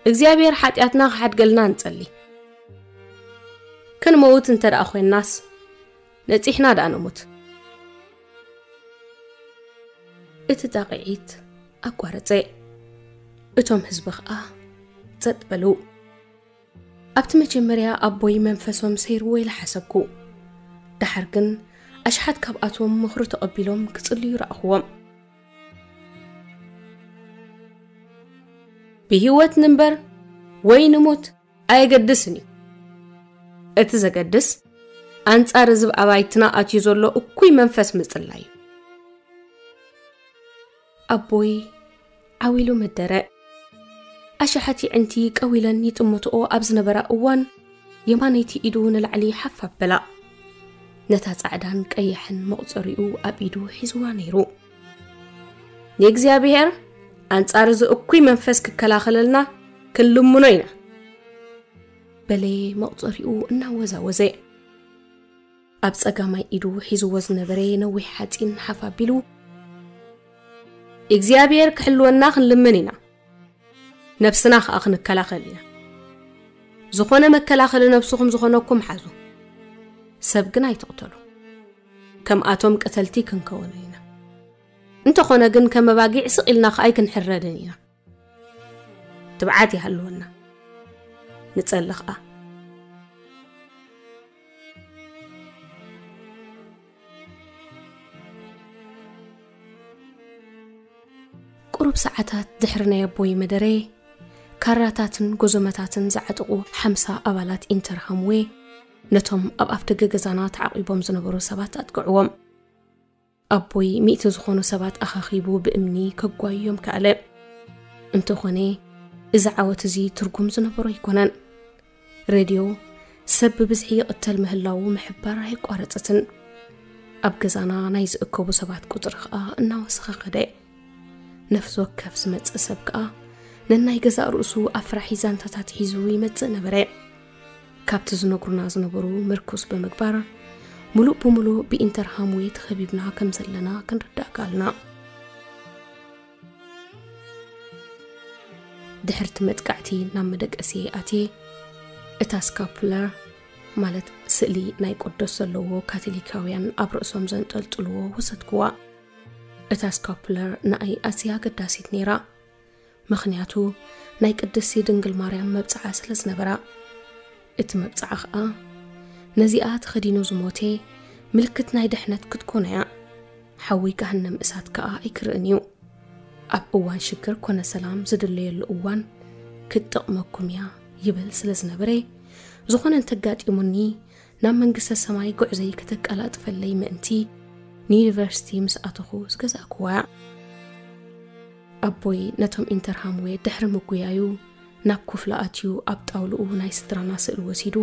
እግዚኣብሔር ሓጢኣትና ክሓድገልና ንጸሊ። ክንመውት እንተ ደኣ ኮይንናስ ነጺሕና ደኣ ንሙት። እቲ ጣቕዒት ኣቋረጸ። እቶም ህዝቢ ኸኣ ጸጥ በሉ። ኣብቲ መጀመርያ ኣቦይ መንፈሶም ሰይርዎ ኢለ ሓሰብኩ። ደሓር ግን ኣሽሓት ካብኣቶም ምኽሩ ተቐቢሎም ክጽልዩ ረኣኽዎም። ብህይወት ንንበር ወይ ንሙት ኣየገድስን እዩ። እቲ ዘገድስ ኣንጻር እዚ ኣብ ኣባይትና ኣትዩ ዘሎ እኩይ መንፈስ ምጽላይ እዩ። ኣቦይ ዓው ኢሉ መደረ። ኣሽሓት የዕንቲ ቀው ኢለን ይጥምትኦ ኣብ ዝነበራ እዋን የማነይቲ ኢዱ ንላዕሊ ሓፍ ኣበላ። ነታ ጻዕዳን ቀያሕን መቑጸሪኡ ኣብ ኢዱ ሒዝዋ ነይሩ። ንእግዚኣብሔር ኣንጻር እዚ እኩይ መንፈስ ክከላኸለልና ክንልምኖ ኢና። በለ መቑጸሪኡ እናወዛወዘ። ኣብ ጸጋማይ ኢዱ ሒዝዎ ዝነበረ ነዊሕ ሓጺን ሓፍ ኣቢሉ፣ እግዚኣብሔር ክሕልወና ክንልምን ኢና። ነብስና ኸኣ ክንከላኸል ኢና። ዝኾነ መከላኸሊ ነብስኹም ዝኾነኩም ሓዙ። ሰብ ግን ኣይትቕተሉ። ከምኣቶም ቀተልቲ ክንከውን ኢና። እንተኾነ ግን ከም ኣባጊዕ ስቕ ኢልና ኸኣ ኣይክንሕረድን ኢና። ትብዓት ይሃልወና። ንጸሊ ኸኣ። ቁሩብ ሰዓታት ድሕሪ ናይ ኣቦይ መደረ፣ ካራታትን ጎዞመታትን ዝዓጠቑ ሓምሳ ኣባላት ኢንተርሃምዌ ነቶም ኣብ ኣፍደገ ገዛና ተዓቒቦም ዝነበሩ ሰባት ኣጥቅዕዎም። ኣቦይ ሚእቲ ዝኾኑ ሰባት ኣኻኺቡ ብእምኒ ከጓዮም ከኣለ። እንተኾነ፣ እዚ ዓወት እዚ ትርጉም ዝነበሮ ኣይኮነን። ሬድዮ ሰብ ብብዝሒ ይቕተል ምህላዉ ምሕባር ኣየቋረጸትን። ኣብ ገዛና ናይ ዝእከቡ ሰባት ቁጽሪ ኸኣ እናወሰኸ ኸደ። ነፍሲ ወከፍ ዝመጽእ ሰብ ከኣ ነናይ ገዛእ ርእሱ ኣፍራሒ ዛንታታት ሒዙ ይመጽእ ነበረ። ካብቲ ዝነግሩና ዝነበሩ ምርኩስ ብምግባር፣ ምሉእ ብምሉእ ብኢንተርሃምዌ ተኸቢብና ከም ዘለና ክንርዳእ ከኣልና። ድሕርቲ መጥቃዕቲ ናብ መደቀሲ ኣትየ፣ እታ ስካፑለር፣ ማለት ስእሊ ናይ ቅዱስ ዘለዎ ካቶሊካውያን ኣብ ርእሶም ዘንጠልጥልዎ ወሰድክዋ። እታ ስካፑለር ንኣይ ኣዝያ ኣገዳሲት ነይራ። ምኽንያቱ ናይ ቅድስቲ ድንግል ማርያም መብጽዓ ስለ ዝነበራ። እቲ መብጽዓ ኸኣ ነዚኣ ተኸዲኑ ዝሞተ ምልክት ናይ ድሕነት ክትኮን እያ። ሓዊ ገሃነም እሳት ከኣ ኣይክርእን እዩ። ኣብ እዋን ሽግር ኮነ ሰላም ዝድለየሉ እዋን ክትጠቕመኩም እያ ይብል ስለ ዝነበረ፣ ዝኾነ እንተጋጢሙኒ ናብ መንግስተ ሰማይ ጉዕዘይ ከተቀላጥፈለይ ምእንቲ ንዩኒቨርሲቲ ምስ ኣተኹ ዝገዛእኩዋ እያ። ኣቦይ ነቶም ኢንተርሃምዌ ድሕሪ ምጉያዩ ናብ ኩፍላ ኣትዩ ኣብ ጣውልኡ ናይ ስድራና ስእሊ ወሲዱ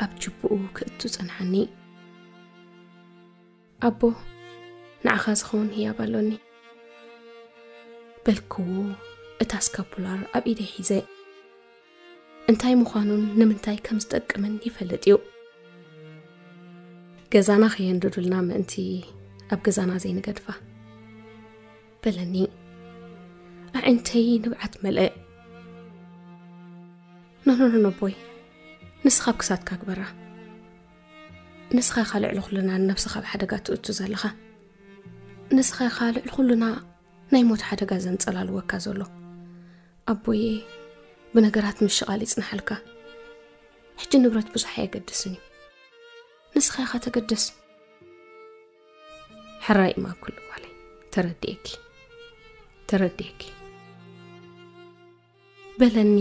ኣብ ጅብኡ ክእቱ ጸንሓኒ። ኣቦ፣ ንዓኻ ዝኸውን ህያብ ኣሎኒ። በልክዎ እታ ስካፑላር ኣብ ኢደይ ሒዘ። እንታይ ምዃኑን ንምንታይ ከም ዝጠቅምን ይፈልጥ እዩ። ገዛና ከየንድዱልና ምእንቲ ኣብ ገዛና ዘይንገድፋ። በለኒ። ኣዒንተይ ንብዓት መልአ። ኖኖኖኖ ቦይ፣ ንስኻ ኣብ ክሳድካ ግበራ። ንስኻ ኢኻ ልዕሊ ኩልና ንነብስኻ ኣብ ሓደጋ ትእቱ ዘለኻ። ንስኻ ኢኻ ልዕሊ ኩልና ናይ ሞት ሓደጋ ዘንጸላልወካ ዘሎ። ኣቦየ ብነገራት ምሽቓል ይጽንሓልካ። ሕጂ ንብረት ብዙሕ ኣየገድስን እዩ። ንስኻ ኢኻ ተገድስ። ሕራይ እማ ኩሉ ጓለይ፣ ተረዲኤኪ፣ ተረዲኤኪ። በለኒ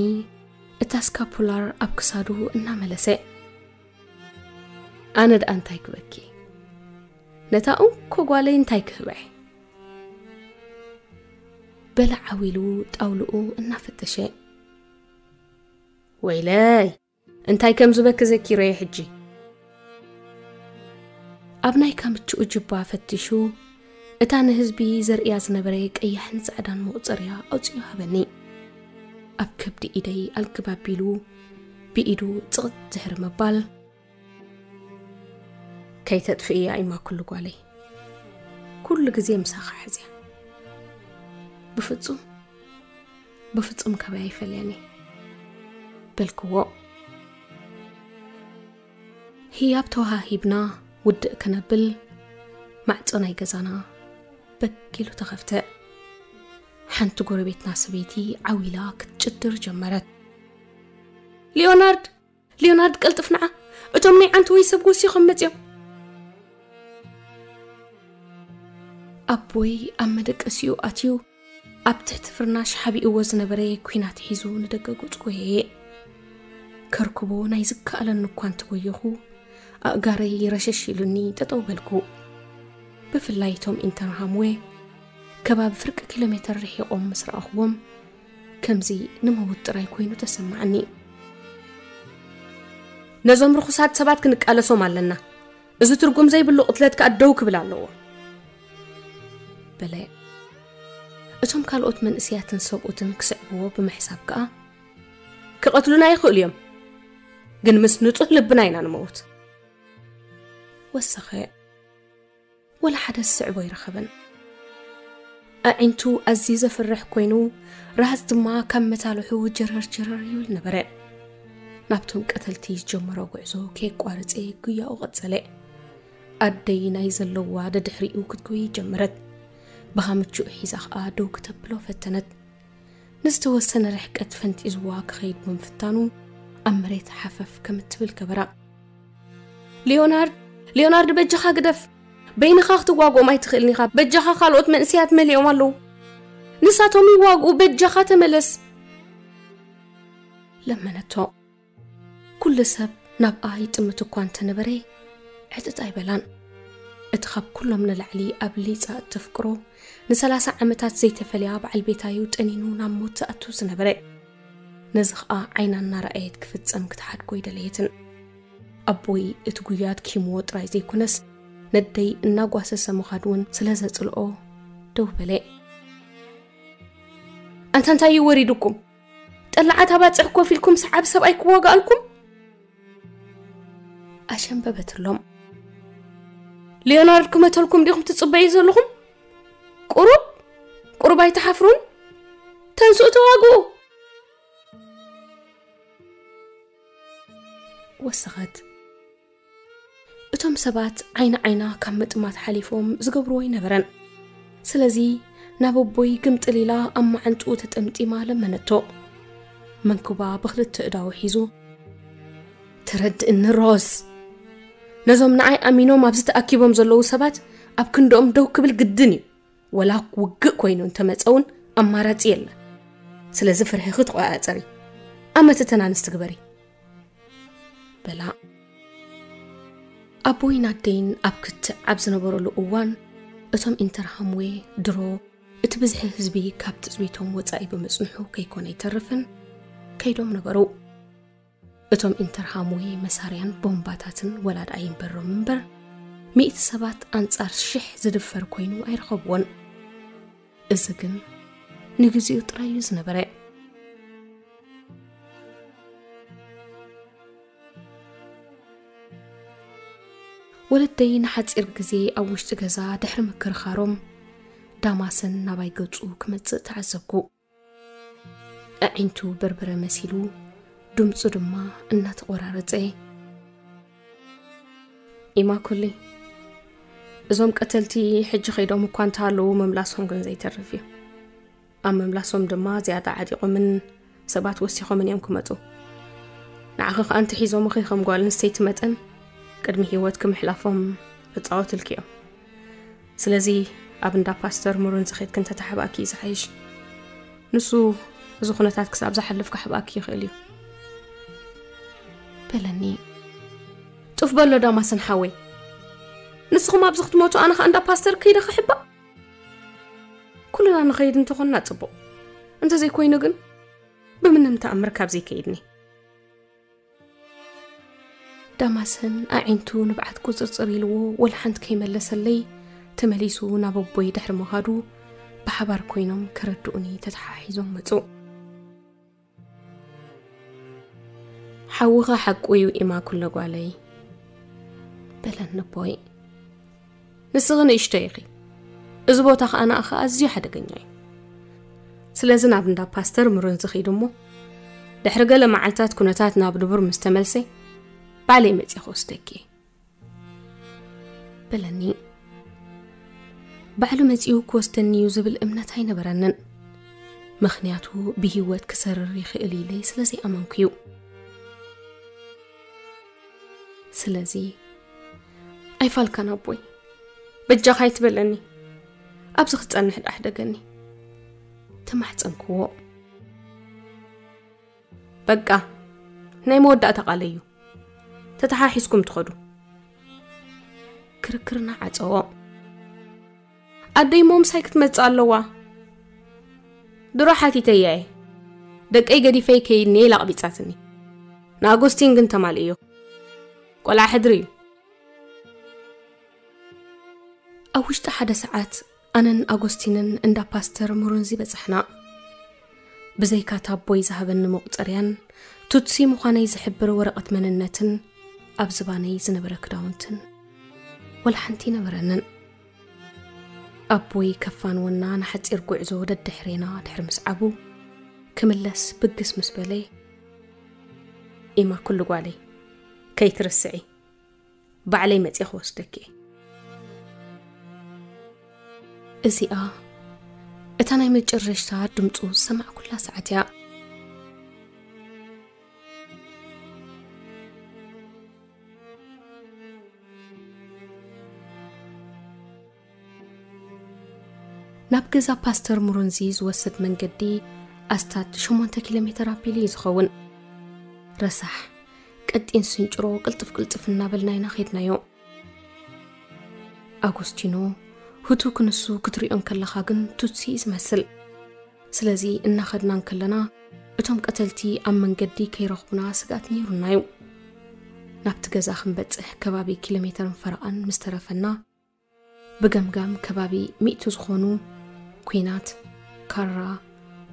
እታ ስካፑላር ኣብ ክሳዱ እናመለሰ። ኣነ ደኣ እንታይ ክበኪ? ነታ እንኮ ጓለይ እንታይ ክህበ? በለ ዓዊሉ ጣውልኡ እናፈተሸ። ወይለይ፣ እንታይ ከም ዝበኪ ዘኪረዮ ሕጂ። ኣብ ናይ ካምችኡ ጅባ ፈቲሹ፣ እታ ንህዝቢ ዘርእያ ዝነበረ ቀያሕን ጻዕዳን መቑጸርያ ኣውጺኡ ሃበኒ። ኣብ ከብዲ ኢደይ ኣልክብ ኣቢሉ፣ ብኢዱ ጽቕጥ ድሕሪ ምባል፣ "ከይተጥፍእያ ኢማ ኩሉ ጓለይ፣ ኩሉ ግዜ ምሳኻ ሕዝያ። ብፍጹም፣ ብፍጹም ካባይ ኣይፈለየኒ" በልክዎ። ህያብ ተወሃሂብና ውድእ ከነብል፣ ማዕጾ ናይ ገዛና በጊሉ ተኸፍተ። ሓንቲ ጎረቤትና ሰበይቲ ዓው ኢላ ክትጭድር ጀመረት። "ሊዮናርድ! ሊዮናርድ፣ ቀልጥፍ ንዓ! እቶም ናይ ዓንተወይ ሰብ ወሲኾም መጺኦም!" ኣቦይ ኣብ መደቀሲኡ ኣትዩ፣ ኣብ ትሕቲ ፍርናሽ ሓቢእዎ ዝነበረ ኲናት ሒዙ ንደገ ገጹ ጎየየ። ከርክቦ ናይ ዝከኣለኒ እኳ እንተጎየኹ፣ ኣእጋረይ ረሸሽ ኢሉኒ ጠጠው በልኩ። ብፍላይ እቶም ኢንተርሃምዌ ከባቢ ፍርቂ ኪሎ ሜተር ርሒቖም ምስ ረኣኹዎም፣ ከምዚ ንመውት ጥራይ ኮይኑ ተሰማዓኒ። "ነዞም ርኹሳት ሰባት ክንቃለሶም ኣለና። እዚ ትርጉም ዘይብሉ ቅትለት ከኣ ደው ክብል ኣለዎ" በለ። እቶም ካልኦት መንእሰያትን ሰብኡትን ክስዕብዎ ብምሕሳብ ከኣ፣ "ክቐትሉና ይኽእሉ እዮም፣ ግን ምስ ንጹህ ልብና ኢና ንመውት" ወሰኸ። ወላ ሓደ ዝስዕቦ ኣይረኸበን። ኣዒንቱ ኣዝዩ ዘፍርሕ ኮይኑ፣ ራህዝ ድማ ካብ መታልሑ ጀረር ጀረር ይብል ነበረ። ናብቶም ቀተልቲ ዝጀመሮ ጉዕዞ ከየቋረጸ ጉያኡ ቀጸለ። ኣደይ ናይ ዘለዋ ደድሕሪኡ ክትጎይ ጀመረት። ብኻምችኡ ሒዛ ኸኣ ደው ክተብሎ ፈተነት። ንዝተወሰነ ርሕቀት ፈንጢዝዋ ክኸይድ ብምፍታኑ፣ ኣብ መሬት ሓፈፍ ከም እትብል ገበራ። "ሊዮናርድ፣ ሊዮናርድ፣ በጃኻ ግደፍ! በይንኻ ክትዋግኦም ኣይትኽእልን ኢኻ። በጃኻ፣ ካልኦት መንእሰያት መሊኦም ኣለዉ። ንሳቶም ይዋግኡ፣ በጃኻ ተመለስ!" ለመነቶ። ኩሉ ሰብ ናብኣ ይጥምት እኳ እንተነበረ፣ ዕጥጥ ኣይበላን። እቲ ካብ ኩሎም ንላዕሊ ኣብሊጻ እተፍቅሮ፣ ንሰላሳ ዓመታት ዘይተፈልያ በዓል ቤታዩ ጠኒኑ ናብ ሞት ዝኣቱ ዝነበረ። ነዚ ኸኣ ዓይና እናረኣየት ክፍጸም ክትሓድጎ ኣይደለየትን። ኣቦይ እቲ ጉያ ኣድኪምዎ ጥራይ ዘይኮነስ፣ ነደይ እናጓሰሰ ምኻድ እውን ስለ ዘጽልኦ ደው በለ። "ኣንታ እንታይ እዩ ወሪዱኩም? ጠላዓት ኣባጽሕ ኮፍ ኢልኩም ሰዓብ ሰብኣይ ክዋጋኣልኩም?" ኣሸንበበትሎም። "ሊዮናርድ ክመተልኩም ዲኹም ትጽበዩ ዘለኹም? ቁሩብ፣ ቁሩብ ኣይትሓፍሩን? ተንስኡ ተዋግኡ!" ወሰኸት። እቶም ሰባት ዓይኒ ዓይና ካብ ምጥማት ሓሊፎም ዝገብርዎ ኣይነበረን። ስለዚ ናብ ኣቦይ ግምጥል ኢላ ኣብ መዓንጥኡ ተጠምጢማ ለመነቶ። መንኩባ ብኽልተ እዳዉ ሒዙ፣ "ተረድእኒ ሮዝ፣ ነዞም ንዓይ ኣሚኖም ኣብዚ ተኣኪቦም ዘለዉ ሰባት ኣብ ክንድኦም ደው ክብል ግድን እዩ። ወላ ውግእ ኮይኑ እንተመጸ እውን ኣማራጺ የለን። ስለዚ ፍርሕኺ ተቖጻጸሪ። ኣመተተናንስ ትግበሪ" በላ። ኣቦይን ኣደይን ኣብ ክትዕ ኣብ ዝነበረሉ እዋን፣ እቶም ኢንተርሃምዌ ድሮ እቲ ብዝሒ ህዝቢ ካብ ትጽቢቶም ወጻኢ ብምጽንሑ ከይኮነ ኣይተርፍን ከይዶም ነበሩ። እቶም ኢንተርሃምዌ መሳርያን ቦምባታትን ወላ ደኣ ይንበሮም እምበር፣ ሚእቲ ሰባት ኣንጻር ሽሕ ዝድፈር ኮይኑ ኣይረኸብዎን። እዚ ግን ንግዚኡ ጥራይ እዩ ዝነበረ። ወለደይ ንሓጺር ግዜ ኣብ ውሽጢ ገዛ ድሕሪ ምክርኻሮም፣ ዳማሰን ናባይ ገጹ ክመጽእ ተዓዘብኩ። ኣዒንቱ በርበረ መሲሉ፣ ድምጹ ድማ እናተቖራረጸ፣ ኢማኩሊ፣ እዞም ቀተልቲ ሕጂ ከይዶም እኳ እንተሃለዉ፣ ምምላሶም ግን ዘይተርፍ እዩ። ኣብ ምምላሶም ድማ ዝያዳ ዓጢቖምን ሰባት ወሲኾምን እዮም ክመጹ። ንዓኺ ከኣ እንተሒዞምኺ ከም ጓል ኣንስተይቲ መጠን ቅድሚ ህይወትኪ ምሕላፎም ክጻወትልኪ እዮም። ስለዚ ኣብ እንዳ ፓስተር ሙሩን ዝኸድኪ እንተተሓባእኪ እዩ ዝሓይሽ። ንሱ እዚ ኩነታት ክሳብ ዝሓልፍ ክሓባእኪ ይኽእል እዩ። በለኒ። ጡፍ በሎ ዳማሰን ሓወይ። ንስኹም ኣብዚ ክትሞቱ ኣነ ኸኣ እንዳ ፓስተር ከይደ ክሕባእ? ኩልና ንኸይድ እንተኾንና ጽቡቕ። እንተዘይኮይኑ ግን ብምንም ተኣምር ካብዚ ከይድኒ። ዳማሰን ኣዒንቱ ንብዓት ቁጽርጽር ኢልዎ ወላ ሓንቲ ከይመለሰለይ ተመሊሱ ናብ ኣቦይ ድሕሪ ምኻዱ ብሓባር ኮይኖም ከረድኡኒ ተተሓሒዞም መጹ። ሓውኻ ሓቁ እዩ ኢማ ኩለ ጓለይ፣ በለኒ ኣቦይ። ንስኺ ንእሽቶ ኢኺ፣ እዚ ቦታ ኸኣ ንኣኻ ኣዝዩ ሓደገኛ እዩ። ስለዚ ናብ እንዳ ፓስተር ምሩን ዝኸይድ እሞ ድሕሪ ገለ መዓልታት ኩነታት ናብ ንቡር ምስ ተመልሰ ባዕለይ መጺእ ክወስደኪ እየ፣ በለኒ። ባዕሉ መጺኡ ክወስደኒ እዩ ዝብል እምነት ኣይነበረንን። ምኽንያቱ ብህይወት ክሰርር ይኽእል ኢለ ስለ ዘይኣመንኩ እዩ። ስለዚ ኣይፋልካን ኣቦይ፣ በጃኻ ኣይትበለኒ፣ ኣብዚ ክትጸንሕ ደኣ ሕደገኒ፣ ተማሕጸንክዎ። በቃ ናይ መወዳእታ ቃለይ እዩ፣ ተተሓሒዝኩም ትኸዱ። ክርክርና ዓጸዎ። ኣደይ እሞ ምሳይ ክትመጽእ ኣለዋ። ድሮ ሓቲተያ እየ። ደቀይ ገዲፈ ይከይድ እየ ኢላ ኣቕቢጻትኒ። ንኣጎስቲን ግን ተማልእዮ። ቆልዓ ሕድሪ እዩ። ኣብ ውሽጢ ሓደ ሰዓት ኣነን ኣጎስቲንን እንዳ ፓስተር ሙሩንዚ በጻሕና። ብዘይካ ታቦይ ዝሃበኒ መቑጸርያን ቱትሲ ምዃነይ ዝሕብር ወረቐት መንነትን ኣብ ዝባነይ ዝነበረ ክዳውንትን ወላ ሓንቲ ነበረንን። ኣቦይ ከፋንወና ንሓጺር ጉዕዞ ደድሕሬና ድሕሪ ምስዓቡ፣ ክምለስ ብግስ ምስ በለ፣ "ኢማ ኩሉ ጓለይ፣ ከይትርስዒ፣ ባዕለይ መጺኤ ክወስደኪ እየ።" እዚኣ እታ ናይ መጨረሽታ ድምጹ ዝሰማዕኩላ ሰዓት እያ። ናብ ገዛ ፓስተር ሙሩንዚ ዝወስድ መንገዲ ኣስታት ሸሞንተ ኪሎ ሜተር ኣቢሉ እዩ ዝኸውን። ረሳሕ፣ ቀጢን ስንጭሮ ቅልጥፍ ቅልጥፍ እናበልና ኢና ኸድናዮ። ኣጎስቲኖ፣ ህቱ ክንሱ ክትሪኦ እንከለኻ ግን ቱትሲ እዩ ዝመስል። ስለዚ እናኸድና እንከለና እቶም ቀተልቲ ኣብ መንገዲ ከይረኽቡና ስግኣት ነይሩና እዩ። ናብቲ ገዛ ክንበጽሕ ከባቢ ኪሎ ሜተርን ፈረቓን ምስ ተረፈና፣ ብገምጋም ከባቢ ሚእቲ ዝኾኑ ኲናት፣ ካራ፣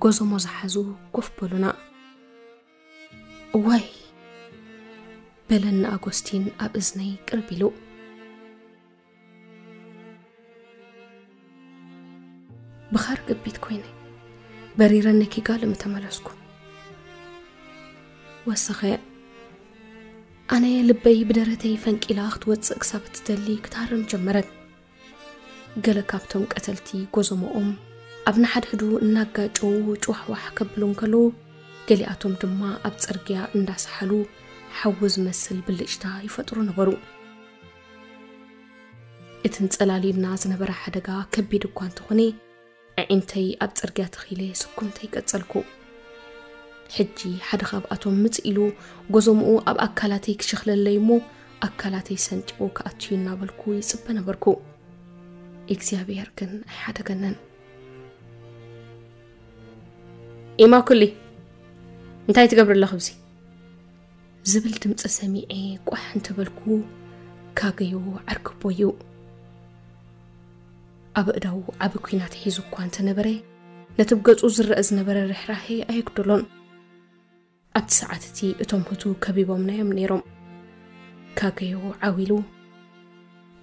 ጎዞሞ ዝሓዙ ኮፍ በሉና። "እዋይ!" በለኒ ኣጎስቲን ኣብ እዝነይ ቅርብ ኢሉ። ብኻር ግቢት ኮይነ፣ በሪረ ነኪጋልም ተመለስኩ። ወሰኸ። ኣነ ልበይ ብደረተይ ፈንቂላ ክትወጽእ ክሳብ እትደሊ ክትሃርም ጀመረት። ገለ ካብቶም ቀተልቲ ጎዞሞኦም ኣብ ንሓድሕዱ እናጋጨዉ ጭዋሕዋሕ ከብሉ እንከለዉ፣ ገሊኣቶም ድማ ኣብ ጽርግያ እንዳሰሓሉ ሓዊ ዝመስል ብልጭታ ይፈጥሩ ነበሩ። እቲ እንጸላልዩና ዝነበረ ሓደጋ ከቢድ እኳ እንተኾነ፣ ኣዒንተይ ኣብ ጽርግያ ተኺለ ስጉምተይ ቀጸልኩ። ሕጂ ሓደ ካብኣቶም ምጽእ ኢሉ ጎዞምኡ ኣብ ኣካላተይ ክሽኽለለይ እሞ፣ ኣካላተይ ሰንጢቑ ክኣትዩ እናበልኩ ይጽበ ነበርኩ። እግዚኣብሔር ግን ኣይሓደገንን። "ኢማኩሊ፣ እንታይ ትገብሪ ኣለኺ ኣብዚ?" ዝብል ድምፂ ሰሚዐ ቋሕ እንተበልኩ፣ ካገዮ ዓርክቦ እዩ። ኣብ እዳው ዓቢ ኲናት ሒዙ እኳ እንተነበረ፣ ነቲ ብገጹ ዝረአ ዝነበረ ርሕራሄ ኣየጉደሎን። ኣብቲ ሰዓት እቲ እቶም ህቱ ከቢቦምና እዮም ነይሮም። ካገዮ ዓው ኢሉ፣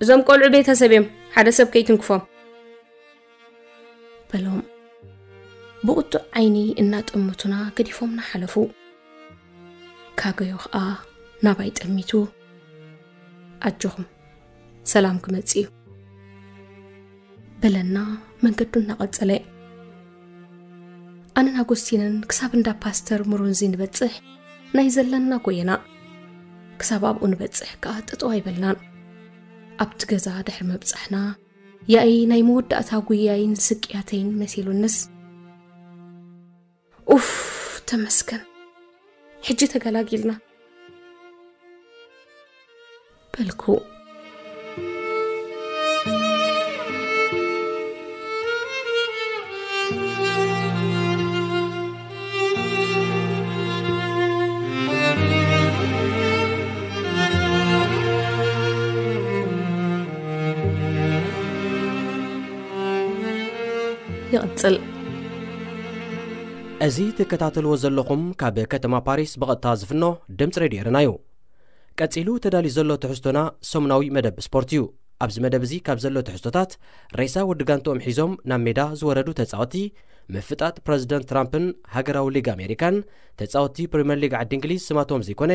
"እዞም ቆልዑ ቤተሰብ እዮም፣ ሓደ ሰብ ከይትንክፎም" በሎም። ብቁጡዕ ዓይኒ እናጠመቱና ገዲፎምና ሓለፉ። ካገዮ ኸኣ ናባይ ጠሚቱ፣ "ኣጆኹም፣ ሰላም ክመጽእ እዩ፣ በለና መንገዱ እናቐጸለ። ኣነን ኣጎስቲንን ክሳብ እንዳ ፓስተር ሙሩንዚ ንበጽሕ ናይ ዘለና ጎየና። ክሳብ ኣብኡ ንበጽሕ ከኣ ጥጥው ኣይበልናን። ኣብቲ ገዛ ድሕሪ ምብጻሕና፣ ያኢ ናይ መወዳእታ ጉያይን ስቅያተይን መሲሉንስ፣ "ኡፍ፣ ተመስገን፣ ሕጂ ተገላጊልና" በልኩ። ይቕጽል። እዚ ትከታተልዎ ዘለኹም ካብ ከተማ ፓሪስ ብቐጥታ ዝፍኖ ድምፂ ሬድዮ ኤረና እዩ። ቀጺሉ ተዳልዩ ዘሎ ትሕዝቶና ሰሙናዊ መደብ ስፖርት እዩ። ኣብዚ መደብ እዚ ካብ ዘሎ ትሕዝቶታት፣ ሬሳ ወዲ ጋንትኦም ሒዞም ናብ ሜዳ ዝወረዱ ተጻወቲ፣ ምፍጣጥ ፕረዚደንት ትራምፕን ሃገራዊ ሊግ ኣሜሪካን፣ ተጻወቲ ፕሪምየር ሊግ ዓዲ እንግሊዝ ስማቶም ዘይኮነ፣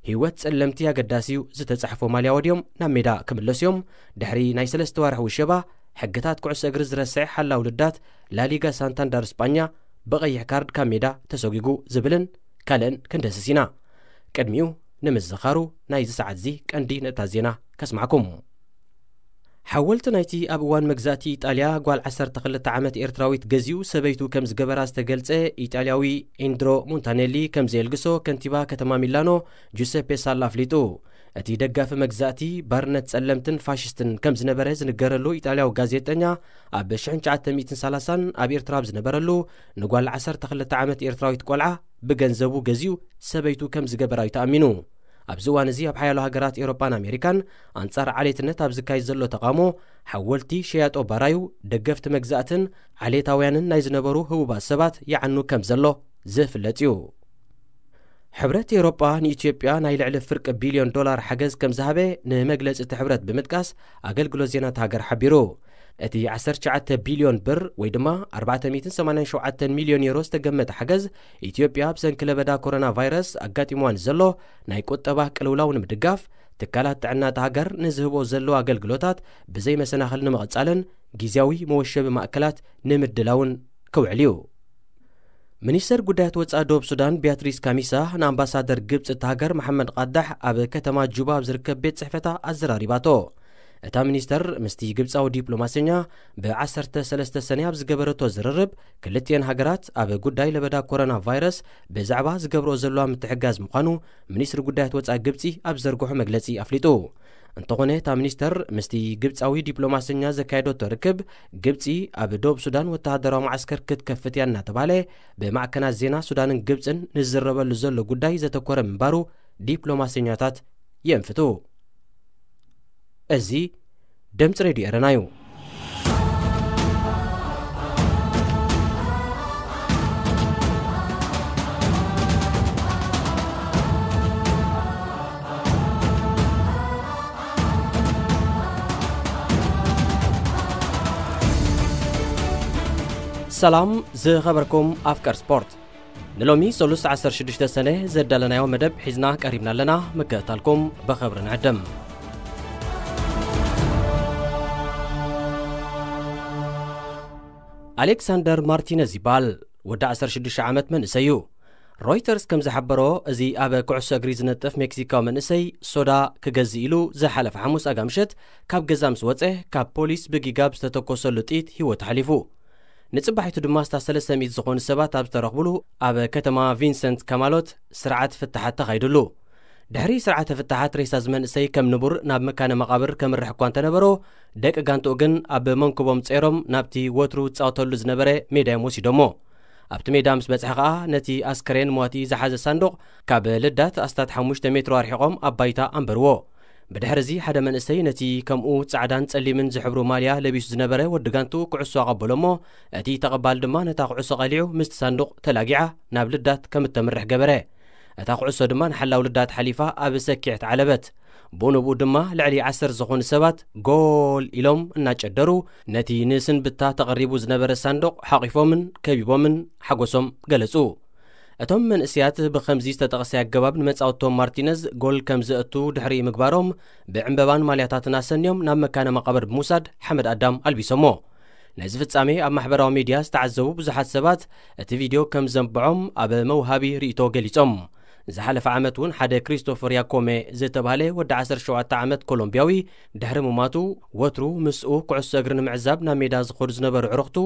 ህይወት ጸለምቲ ኣገዳሲ እዩ ዝተጻሕፎ ማልያ ወድዮም ናብ ሜዳ ክምለሱ እዮም። ድሕሪ ናይ ሰለስተ ዋርሕ ውሸባ፣ ሕግታት ኩዕሶ እግሪ ዝረስዐ ሓላው ልዳት ላሊጋ ሳንታንዳር ስጳኛ ብቐይሕ ካርድ ካብ ሜዳ ተሰጒጉ ዝብልን ካልእን ክንደስስ ኢና። ቅድሚኡ ንምዝኻሩ ናይዚ ሰዓት እዚ ቀንዲ ነጥብታት ዜና ከስማዕኩም። ሓወልቲ ናይቲ ኣብ እዋን መግዛእቲ ኢጣልያ ጓል ዓሰርተ ክልተ ዓመት ኤርትራዊት ገዚኡ ሰበይቱ ከም ዝገበራ ዝተገልጸ ኢጣልያዊ ኢንድሮ ሞንታኔሊ ከም ዘየልግሶ ከንቲባ ከተማ ሚላኖ ጁሰፔ ሳላ ኣፍሊጡ። እቲ ደጋፊ መግዛእቲ፣ ባርነት ጸለምትን ፋሽስትን ከም ዝነበረ ዝንገረሉ ኢጣልያዊ ጋዜጠኛ፣ ኣብ ሽሕን ትሽዓተ ሚእትን ሰላሳን ኣብ ኤርትራ ኣብ ዝነበረሉ፣ ንጓል ዓሰርተ ክልተ ዓመት ኤርትራዊት ቆልዓ ብገንዘቡ ገዚኡ ሰበይቱ ከም ዝገበራ እዩ ተኣሚኑ። ኣብዚ እዋን እዚ ኣብ ሓያሎ ሃገራት ኤውሮጳን ኣሜሪካን ኣንጻር ዓሌትነት ኣብ ዝካየድ ዘሎ ተቓውሞ፣ ሓወልቲ ሸያጦ ባራዩ፣ ደገፍቲ መግዛእትን ዓሌታውያንን ናይ ዝነበሩ ህቡባት ሰባት ይዓኑ ከም ዘሎ ዝፍለጥ እዩ። ሕብረት ኤውሮጳ ንኢትዮጵያ ናይ ልዕሊ ፍርቂ ቢልዮን ዶላር ሓገዝ ከም ዝሃበ ንመግለጺ እቲ ሕብረት ብምጥቃስ ኣገልግሎት ዜና እታ ሃገር ሓቢሩ። እቲ ዓሰርተ ትሽዓተ ቢልዮን ብር ወይ ድማ ኣርባዕተ ሚእትን ሰማንያን ሸውዓተን ሚልዮን ዩሮ ዝተገመተ ሓገዝ፣ ኢትዮጵያ ብሰንኪ ለበዳ ኮሮና ቫይረስ ኣጋጢምዋ ንዘሎ ናይ ቁጠባ ቅልውላው ንምድጋፍ፣ ትካላት ጥዕና እታ ሃገር ንዝህቦ ዘለዋ ኣገልግሎታት ብዘይ መሰናኽል ንምቕጻልን ግዝያዊ መወሸቢ ማእከላት ንምድላውን ክውዕል እዩ። ሚኒስተር ጉዳያት ወጻኢ ደቡብ ሱዳን ቢያትሪስ ካሚሳ ንኣምባሳደር ግብጺ እታ ሃገር መሓመድ ቃዳሕ ኣብ ከተማ ጁባ ኣብ ዝርከብ ቤት ጽሕፈታ ኣዘራሪባቶ። እታ ሚኒስተር ምስቲ ግብጻዊ ዲፕሎማሰኛ ብ ዓሰርተ ሰለስተ ሰነ ኣብ ዝገበረቶ ዝርርብ፣ ክልቲኤን ሃገራት ኣብ ጉዳይ ለበዳ ኮሮና ቫይረስ ብዛዕባ ዝገብርኦ ዘለዋ ምትሕጋዝ ምዃኑ ሚኒስትሪ ጉዳያት ወጻኢ ግብጺ ኣብ ዘርግሖ መግለጺ ኣፍሊጡ። እንተኾነ፣ እታ ሚኒስተር ምስቲ ግብጻዊ ዲፕሎማሰኛ ዘካየደቶ ርክብ፣ ግብጺ ኣብ ደቡብ ሱዳን ወተሃደራዊ መዓስከር ክትከፍት እያ እናተባህለ ብማዕከናት ዜና ሱዳንን ግብጽን ንዝዝረበሉ ዘሎ ጉዳይ ዘተኮረ ምንባሩ ዲፕሎማሰኛታት የንፍቱ። እዚ ድምጺ ሬድዮ ኤረና እዩ። ሰላም ዝኸበርኩም ኣፍቀር ስፖርት፣ ንሎሚ ሰሉስ ዓሰርተ ሽዱሽተ ሰነ ዘዳለናዮ መደብ ሒዝና ቀሪብና ኣለና። ምክትታልኩም ብኽብሪ ንዕድም። ኣሌክሳንደር ማርቲነዝ ይበሃል። ወዲ ዓሰርተ ሽዱሽተ ዓመት መንእሰይ እዩ። ሮይተርስ ከም ዝሓበሮ፣ እዚ ኣብ ኩዕሶ እግሪ ዝነጥፍ ሜክሲካዊ መንእሰይ፣ ሶዳ ክገዝእ ኢሉ ዝሓለፈ ሓሙስ ኣጋ ምሸት ካብ ገዛ ምስ ወጸ፣ ካብ ፖሊስ ብጊጋብ ዝተተኮሰሉ ጥይት ህይወቱ ሓሊፉ። ንጽባሒቱ ድማ፣ ኣስታት ሰለስተ ሚእቲ ዝኾኑ ሰባት ኣብ ዝተረኽብሉ ኣብ ከተማ ቪንሰንት ካማሎት ስርዓት ፍትሓት ተኻይዱሉ። ድሕሪ ስርዓተ ፍትሓት፣ ሬሳ እዚ መንእሰይ ከም ንቡር ናብ መካነ መቓብር ከምርሕ እኳ እንተነበሮ፣ ደቂ ጋንትኡ ግን ኣብ መንኩቦም ጸይሮም ናብቲ ወትሩ ዝጻወተሉ ዝነበረ ሜዳ እዮም ወሲዶሞ። ኣብቲ ሜዳ ምስ በጽሐ ከኣ፣ ነቲ ኣስከሬን ሟቲ ዝሓዘ ሳንዱቕ ካብ ልዳት ኣስታት ሓሙሽተ ሜትሮ ኣርሒቖም ኣብ ባይታ ኣንበርዎ። ብድሕሪ እዚ፣ ሓደ መንእሰይ ነቲ ከምኡ ጻዕዳን ጸሊምን ዝሕብሩ ማልያ ለቢሱ ዝነበረ ወዲ ጋንትኡ ኩዕሶ ኣቐበሎ እሞ፣ እቲ ተቐባሊ ድማ ነታ ኩዕሶ ቀሊዑ ምስቲ ሳንዱቕ ተላጊዓ ናብ ልዳት ከም እተምርሕ ገበረ። እታ ኩዕሶ ድማ ንሓላው ልዳት ሓሊፋ ኣብ ሰኪዕ ተዓለበት። ብኡ ንብኡ ድማ ልዕሊ ዓሰርተ ዝኾኑ ሰባት ጎል ኢሎም እናጨደሩ ነቲ ንስንብታ ተቐሪቡ ዝነበረ ሳንዱቕ ሓቒፎምን ከቢቦምን ሓጎሶም ገለጹ። እቶም መንእስያት ብኸምዚ ዝተጠቕሰ ኣገባብ ንመጻወቶም ማርቲነዝ ጎል ከም ዘእቱ ድሕሪ ምግባሮም፣ ብዕምበባን ማልያታትን ኣሰንዮም ናብ መካነ መቓብር ብምውሳድ ሓመድ ኣዳም ኣልቢሶሞ። ነዚ ፍጻሜ ኣብ ማሕበራዊ ሚድያ ዝተዓዘቡ ብዙሓት ሰባት፣ እቲ ቪድዮ ከም ዘንብዖም ኣብ መውሃቢ ርእይቶ ገሊጾም። ዝሓለፈ ዓመት እውን ሓደ ክሪስቶፈር ያኮሜ ዝተባህለ ወዲ ዓሰርተ ሸውዓተ ዓመት ኮሎምቢያዊ፣ ድሕሪ ምማቱ፣ ወትሩ ምስኡ ኩዕሶ እግሪ ንምዕዛብ ናብ ሜዳ ዝኸዱ ዝነበሩ ዕሩኽቱ፣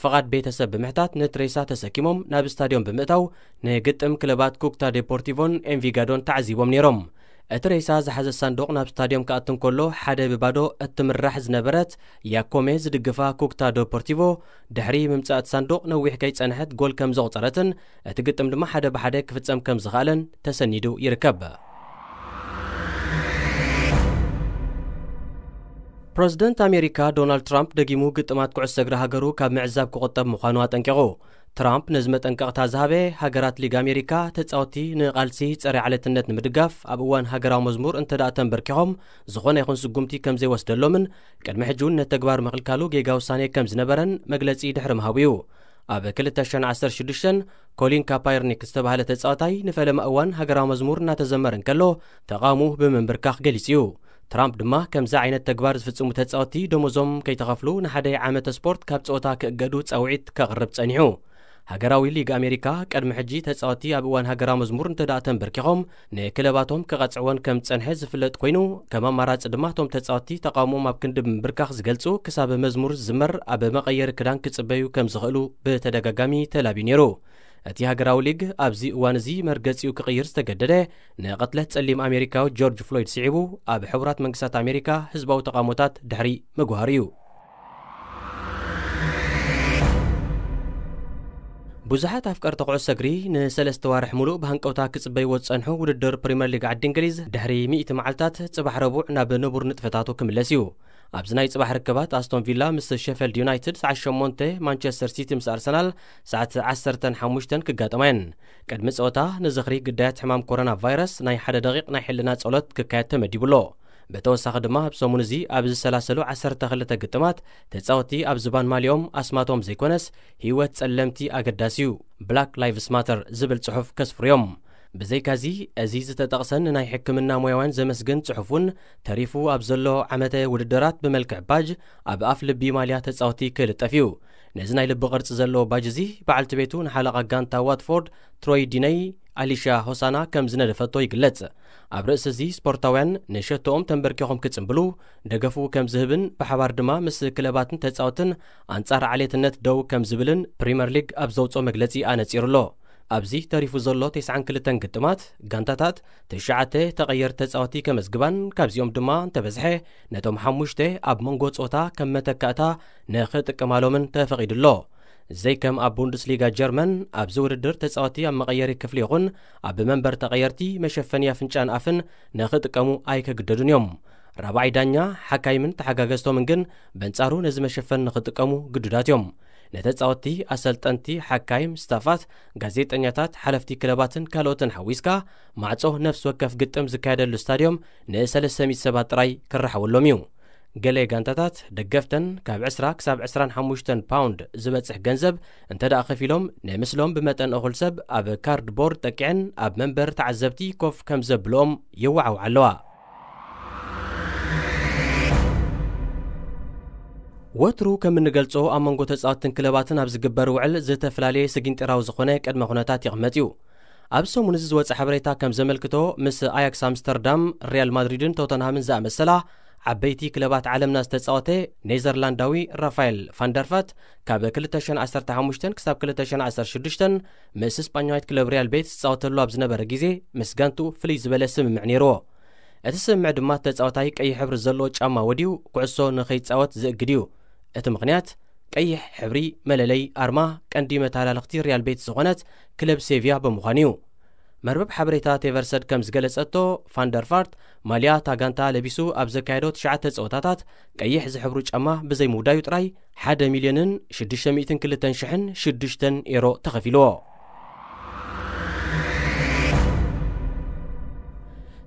ፍቓድ ቤተሰብ ብምሕታት ነቲ ሬሳ ተሰኪሞም ናብ ስታድዮም ብምእታው፣ ንግጥም ክለባት ኩክታ ዴፖርቲቮን ኤንቪጋዶን ተዓዚቦም ነይሮም። እቲ ሬሳ ዝሓዘ ሳንዱቕ ናብ ስታድዮም ክኣቱ እንከሎ፣ ሓደ ብባዶ እትምራሕ ዝነበረት ያኮሜ ዝድግፋ ኩክታ ዴፖርቲቮ፣ ድሕሪ ምምጻእ እቲ ሳንዱቕ ነዊሕ ከይጸንሐት ጎል ከም ዘቑጸረትን፣ እቲ ግጥም ድማ ሓደ ብሓደ ክፍጸም ከም ዝኸኣለን ተሰኒዱ ይርከብ። ፕረዚደንት ኣሜሪካ ዶናልድ ትራምፕ ደጊሙ ግጥማት ኩዕሶ እግሪ ሃገሩ ካብ ምዕዛብ ክቑጠብ ምዃኑ ኣጠንቂቑ። ትራምፕ ነዚ መጠንቀቕታ ዝሃበ፣ ሃገራት ሊግ ኣሜሪካ ተጻወትቲ ንቓልሲ ጸረ ዓሌትነት ንምድጋፍ ኣብ እዋን ሃገራዊ መዝሙር እንተ ደኣ ተንበርኪኾም፣ ዝኾነ ይኹን ስጉምቲ ከም ዘይወስደሎምን፣ ቅድሚ ሕጂ እውን ነቲ ተግባር ምኽልካሉ ጌጋ ውሳኔ ከም ዝነበረን መግለጺ ድሕሪ ምሃቡ እዩ። ኣብ ክልተ ሽሕን ዓሰርተ ሽዱሽተን፣ ኮሊን ካፓየርኒክ ዝተባህለ ተጻዋታይ ንፈለማ እዋን ሃገራዊ መዝሙር እናተዘመረ እንከሎ፣ ተቓውሞ ብምንብርካኽ ገሊጹ እዩ። ትራምፕ ድማ፣ ከምዚ ዓይነት ተግባር ዝፍጽሙ ተጻወትቲ ደሞዞም ከይተኸፍሉ ንሓደ ዓመተ ስፖርት ካብ ጸወታ ክእገዱ ጻውዒት ከቕርብ ጸኒሑ። ሃገራዊ ሊግ ኣሜሪካ፣ ቅድሚ ሕጂ ተጻወትቲ ኣብ እዋን ሃገራዊ መዝሙር እንተ ደኣ ተንበርኪኾም፣ ንክለባቶም ክቐጽዕወን ከም ዝጸንሐ ዝፍለጥ ኮይኑ፣ ከም ኣማራጺ ድማ እቶም ተጻወትቲ ተቓውሞኦም ኣብ ክንዲ ብምንብርካኽ ዝገልጹ፣ ክሳብ መዝሙር ዝዝመር ኣብ መቐየሪ ክዳን ክጽበዩ ከም ዝኽእሉ ብተደጋጋሚ ተላብዩ ነይሩ። እቲ ሃገራዊ ሊግ ኣብዚ እዋን እዚ መርገጺኡ ክቕይር ዝተገደደ፣ ንቕትለት ጸሊም ኣሜሪካዊ ጆርጅ ፍሎይድ ስዒቡ፣ ኣብ ሕቡራት መንግስታት ኣሜሪካ ህዝባዊ ተቓውሞታት ድሕሪ ምግባሩ እዩ። ብዙሓት ኣፍቀርቲ ኩዕሶ እግሪ ንሰለስተ ዋርሕ ሙሉእ ብሃንቀውታ ክጽበይዎ ዝጸንሑ ውድድር ፕሪምየር ሊግ ዓዲ እንግሊዝ ድሕሪ ሚእቲ መዓልታት ጽባሕ ረቡዕ ናብ ንቡር ንጥፈታቱ ክምለስ እዩ። ኣብዚ ናይ ጽባሕ ርክባት ኣስቶን ቪላ ምስ ሸፈልድ ዩናይትድ፣ ሰዓት ሸሞንተ ማንቸስተር ሲቲ ምስ ኣርሰናል፣ ሰዓት ዓሰርተን ሓሙሽተን ክጋጠማ እየን። ቅድሚ ጸወታ ንዝኽሪ ግዳያት ሕማም ኮሮና ቫይረስ ናይ ሓደ ደቂቕ ናይ ሕልና ጸሎት ክካየድ ተመዲቡ ኣሎ። ብተወሳኺ ድማ ኣብ ሰሙን እዚ ኣብ ዝሰላሰሉ ዓሰርተ ክልተ ግጥማት ተጻወትቲ ኣብ ዝባን ማልዮም ኣስማቶም ዘይኮነስ ህይወት ጸለምቲ ኣገዳሲ እዩ፣ ብላክ ላይቭስ ማተር ዝብል ጽሑፍ ከስፍሩ እዮም። ብዘይካዚ፣ እዚ ዝተጠቕሰን ናይ ሕክምና ሞያውያን ዘመስግን ጽሑፍ እውን ተሪፉ ኣብ ዘሎ ዓመተ ውድድራት ብመልክዕ ባጅ ኣብ ኣፍ ልቢ ማልያ ተጻወቲ ክልጠፍ እዩ። ነዚ ናይ ልቢ ቅርጺ ዘለዎ ባጅ እዚ በዓልቲ ቤቱ ንሓለቓ ጋንታ ዋትፎርድ ትሮይ ዲነይ ኣሊሻ ሆሳና ከም ዝነደፈቶ ይግለጽ። ኣብ ርእሲ እዚ ስፖርታውያን ንሸቶኦም ተንበርኪኾም ክጽንብሉ ደገፉ ከም ዝህብን ብሓባር ድማ ምስ ክለባትን ተጻወትን ኣንጻር ዓሌትነት ደው ከም ዝብልን ፕሪምየር ሊግ ኣብ ዘውጽኦ መግለጺ ኣነጺሩ ኣሎ። ኣብዚ ተሪፉ ዘሎ ተስዓን ክልተን ግጥማት፣ ጋንታታት ትሽዓተ ተቐየርቲ ተጻወቲ ከመዝግባን ካብዚኦም ድማ እንተበዝሐ ነቶም ሓሙሽተ ኣብ መንጎ ጾታ ከም መተካእታ ንኽጥቀማሎምን ተፈቒዱ ኣሎ። ዘይከም ኣብ ቡንደስሊጋ ጀርመን፣ ኣብዚ ውድድር ተጻወቲ ኣብ መቐየሪ ክፍሊ ይኹን ኣብ መንበር ተቐየርቲ መሸፈኒ ኣፍንጫን ኣፍን ንኽጥቀሙ ኣይክግደዱን እዮም። ራብዓይ ዳኛ፣ ሓካይምን ተሓጋገዝቶምን ግን በንጻሩ ነዚ መሸፈኒ ንኽጥቀሙ ግዱዳት እዮም። ንተጻወቲ፣ ኣሰልጠንቲ፣ ሓካይም፣ ስታፋት፣ ጋዜጠኛታት፣ ሓለፍቲ ክለባትን ካልኦትን ሓዊስካ፣ ማዕጾ ነፍሲ ወከፍ ግጥም ዝካየደሉ ስታድዮም ንሰለስተ ሚእቲ ሰባት ጥራይ ክረሓወሎም እዩ። ገለ ጋንታታት ደገፍተን ካብ ዕስራ ክሳብ ዕስራን ሓሙሽተን ፓውንድ ዝበጽሕ ገንዘብ እንተ ደኣ ከፊሎም፣ ንምስሎም ብመጠን እኹል ሰብ ኣብ ካርድ ቦርድ ጠቂዐን ኣብ መንበር ተዓዘብቲ ኮፍ ከም ዘብልኦም ይወዓውዓ ኣለዋ። ወትሩ ከም እንገልጾ፣ ኣብ መንጎ ተጻወትን ክለባትን ኣብ ዝግበር ውዕል ዝተፈላለየ ስጊንጢራዊ ዝኾነ ቅድመ ኩነታት ይቕመጥ እዩ። ኣብ ሰሙን እዚ ዝወጸ ሓበሬታ ከም ዘመልክቶ፣ ምስ ኣያክስ ኣምስተርዳም፣ ሪያል ማድሪድን ቶተንሃምን ዝኣመሰላ ዓበይቲ ክለባት ዓለምና ዝተጻወተ ኔዘርላንዳዊ ራፋኤል ፋንደርፋት፣ ካብ ክልተ ሽሕን ዓሰርተ ሓሙሽተን ክሳብ ክልተ ሽሕን ዓሰርተ ሽዱሽተን ምስ ስጳኛዊት ክለብ ሪያል ቤትስ ዝጻወተሉ ኣብ ዝነበረ ግዜ፣ ምስ ጋንትኡ ፍልይ ዝበለ ስምምዕ ነይርዎ። እቲ ስምምዕ ድማ፣ ተጻዋታይ ቀይሕ ሕብሪ ዘለዎ ጫማ ወድዩ ኩዕሶ ንኸይጻወት ዝእግድ እዩ። እቲ ምኽንያት፣ ቀይሕ ሕብሪ መለለይ ኣርማ ቀንዲ መተሃላልኽቲ ሪያል ቤትስ ዝኾነት ክለብ ሴቪያ ብምዃኑ እዩ። መርበብ ሓበሬታ ቴቨርሰድ ከም ዝገለጸቶ፣ ፋንደርፋርት ማልያ እታ ጋንታ ለቢሱ ኣብ ዘካየዶ ትሽዓተ ጸወታታት ቀይሕ ዝሕብሩ ጫማ ብዘይምውዳዩ ጥራይ ሓደ ሚልዮንን ሽዱሽተ ሚእትን ክልተን ሽሕን ሽዱሽተን ኤሮ ተኸፊልዎ።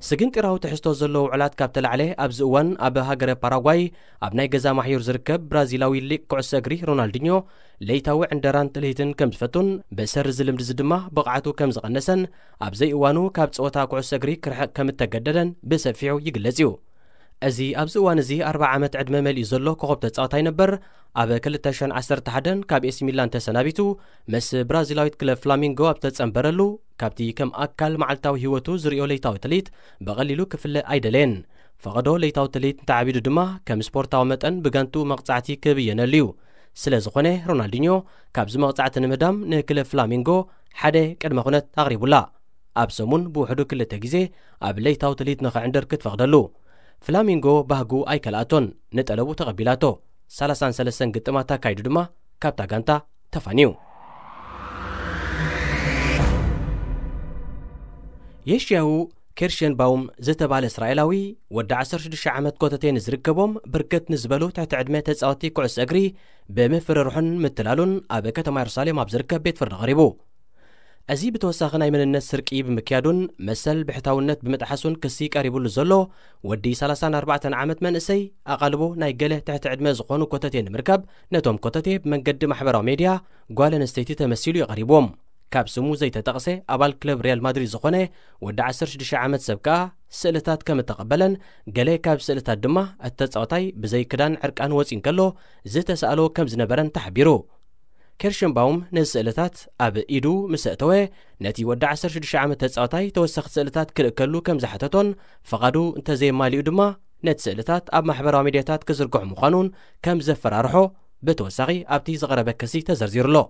ስግንጢራዊ ትሕዝቶ ዘለዎ ውዕላት ካብ ተላዕለ ኣብዚ እዋን ኣብ ሃገረ ፓራጓይ ኣብ ናይ ገዛ ማሕዩር ዝርከብ ብራዚላዊ ሊቅ ኩዕሶ እግሪ ሮናልዲኞ ለይታዊ ዕንደራን ትልሂትን ከም ዝፈቱን ብሰሪ እዚ ልምዲ እዚ ድማ ብቕዓቱ ከም ዝቐነሰን ኣብ ዘይእዋኑ ካብ ጸወታ ኩዕሶ እግሪ ክርሕቕ ከም እተገደደን ብሰፊሑ ይግለጽ እዩ። እዚ ኣብዚ እዋን እዚ ኣርብዓ ዓመት ዕድመ መሊኡ ዘሎ ኮኸብ ተጻዋታይ ነበር፣ ኣብ ክልተ ሽሕን ዓሰርተ ሓደን ካብ ኤሲ ሚላን ተሰናቢቱ፣ ምስ ብራዚላዊት ክለብ ፍላሚንጎ ኣብ ተጸንበረሉ፣ ካብቲ ከም ኣካል መዓልታዊ ህይወቱ ዝርእዮ ለይታዊ ትልሂት ብቐሊሉ ክፍለ ኣይደለየን። ፈቐዶ ለይታዊ ትልሂት እንተዓቢዱ ድማ ከም ስፖርታዊ መጠን ብጋንትኡ መቕጻዕቲ ክብየነሉ እዩ። ስለ ዝኾነ ሮናልዲኞ ካብዚ መቕጻዕቲ ንምህዳም ንክለብ ፍላሚንጎ ሓደ ቅድመ ኩነት ኣቕሪቡላ። ኣብ ሰሙን ብውሕዱ ክልተ ግዜ ኣብ ለይታዊ ትልሂት ንኽዕንድር ክትፈቕደሉ። ፍላሚንጎ ባህጉ ኣይከልኣቶን፣ ንጠለቡ ተቐቢላቶ። ሰላሳን ሰለስተን ግጥማት ኣካይዱ ድማ ካብታ ጋንታ ተፋንዩ። የሽያዉ ኬርሸንባውም ዝተባህለ እስራኤላዊ ወዲ ዓሰርተ ሽዱሽተ ዓመት ኮተቴ ንዝርከቦም ብርክት ንዝበሉ ትሕቲ ዕድመ ተጻወቲ ኩዕሶ እግሪ ብምፍርርሑን ምትላሉን ኣብ ከተማ የሩሳሌም ኣብ ዝርከብ ቤት ፍርዲ ቀሪቡ። እዚ ብተወሳኺ ናይ መንነት ስርቂ ብምክያዱን መሰል ብሕታውነት ብምጥሓሱን ክሲ ቀሪቡሉ ዘሎ ወዲ ሰላሳን ኣርባዕተን ዓመት መንእሰይ ኣቓልቦ ናይ ገለ ትሕቲ ዕድመ ዝኾኑ ኮተቴ ንምርካብ ነቶም ኮተቴ ብመንገዲ ማሕበራዊ ሜድያ ጓል ኣንስተይቲ ተመሲሉ የቐሪብዎም። ካብ ስሙ ዘይተጠቕሰ ኣባል ክለብ ሪያል ማድሪድ ዝኾነ ወዲ ዓሰርተ ሽዱሽተ ዓመት ሰብ ከኣ ስእልታት ከም እተቐበለን ገለ ካብ ስእልታት ድማ እቲ ተጻዋታይ ብዘይ ክዳን ዕርቃን ወጺኡ እንከሎ ዝተሳእሎ ከም ዝነበረን ተሓቢሩ። ኬርሸንባውም ነዚ ስእልታት ኣብ ኢዱ ምስ ኣእተወ፣ ነቲ ወዲ ዓሰርተ ሽዱሽተ ዓመት ተጻዋታይ ተወሰኽቲ ስእልታት ክልእከሉ ከም ዝሓተቶን፣ ፍቓዱ እንተዘየማሊኡ ድማ ነቲ ስእልታት ኣብ ማሕበራዊ ሚድያታት ክዝርግሖ ምዃኑን ከም ዘፈራርሖ ብተወሳኺ ኣብቲ ዝቐረበ ክሲ ተዘርዚሩ ኣሎ።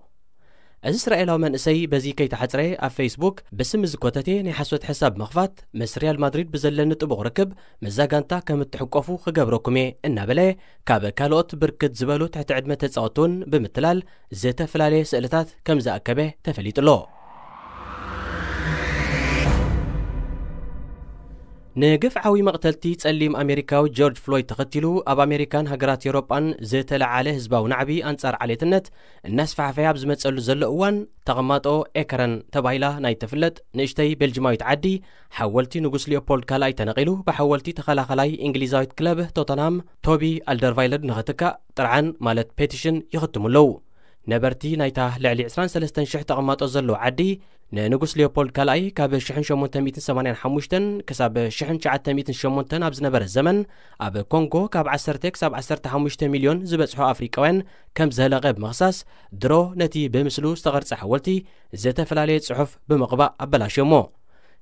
እዚ እስራኤላዊ መንእሰይ በዚ ከይተሓጽረ ኣብ ፌስቡክ ብስም እዚ ኮተቴ ናይ ሓሶት ሕሳብ ምኽፋት ምስ ሪያል ማድሪድ ብዘለኒ ጥቡቕ ርክብ ምስዛ ጋንታ ከም እትሕቆፉ ክገብረኩም እየ እናበለ ካብ ካልኦት ብርክት ዝበሉ ትሕቲ ዕድመ ተጻወትቲ እውን ብምትላል ዝተፈላለየ ስእልታት ከም ዝኣከበ ተፈሊጡ ኣሎ። ንግፍዓዊ መቕተልቲ ጸሊም ኣሜሪካዊ ጆርጅ ፍሎይድ ተኸቲሉ ኣብ ኣሜሪካን ሃገራት ኤውሮጳን ዝተለዓለ ህዝባዊ ናዕቢ ኣንጻር ዓሌትነት እናስፋሕፈየ ኣብ ዝመጸሉ ዘሎ እዋን፣ ተቐማጦ ኤከረን ተባሂላ ናይ ትፍለጥ ንእሽተይ ቤልጅማዊት ዓዲ ሓወልቲ ንጉስ ሊዮፖልድ ካልኣይ ተነቒሉ ብሓወልቲ ተኸላኸላይ እንግሊዛዊት ክለብ ቶተንሃም ቶቢ ኣልደርቫይለርድ ንኽትካእ ጥርዓን ማለት ፔቲሽን ይኽትሙ ኣለዉ። ነበርቲ ናይታ ልዕሊ ዕስራን ሰለስተን ሽሕ ተቐማጦ ዘለዎ ዓዲ ንንጉስ ሊዮፖልድ ካልኣይ ካብ ሽሕን ሸሞንተ ሚእትን ሰማንያን ሓሙሽተን ክሳብ ሽሕን ትሽዓተ ሚእትን ሸሞንተን ኣብ ዝነበረ ዘመን ኣብ ኮንጎ ካብ ዓሰርተ ክሳብ ዓሰርተ ሓሙሽተ ሚልዮን ዝበጽሑ ኣፍሪቃውያን ከም ዘህለቐ ብምኽሳስ ድሮ ነቲ ብምስሉ ዝተቐርጸ ሓወልቲ ዝተፈላለየ ጽሑፍ ብምቕባእ ኣበላሽዮሞ።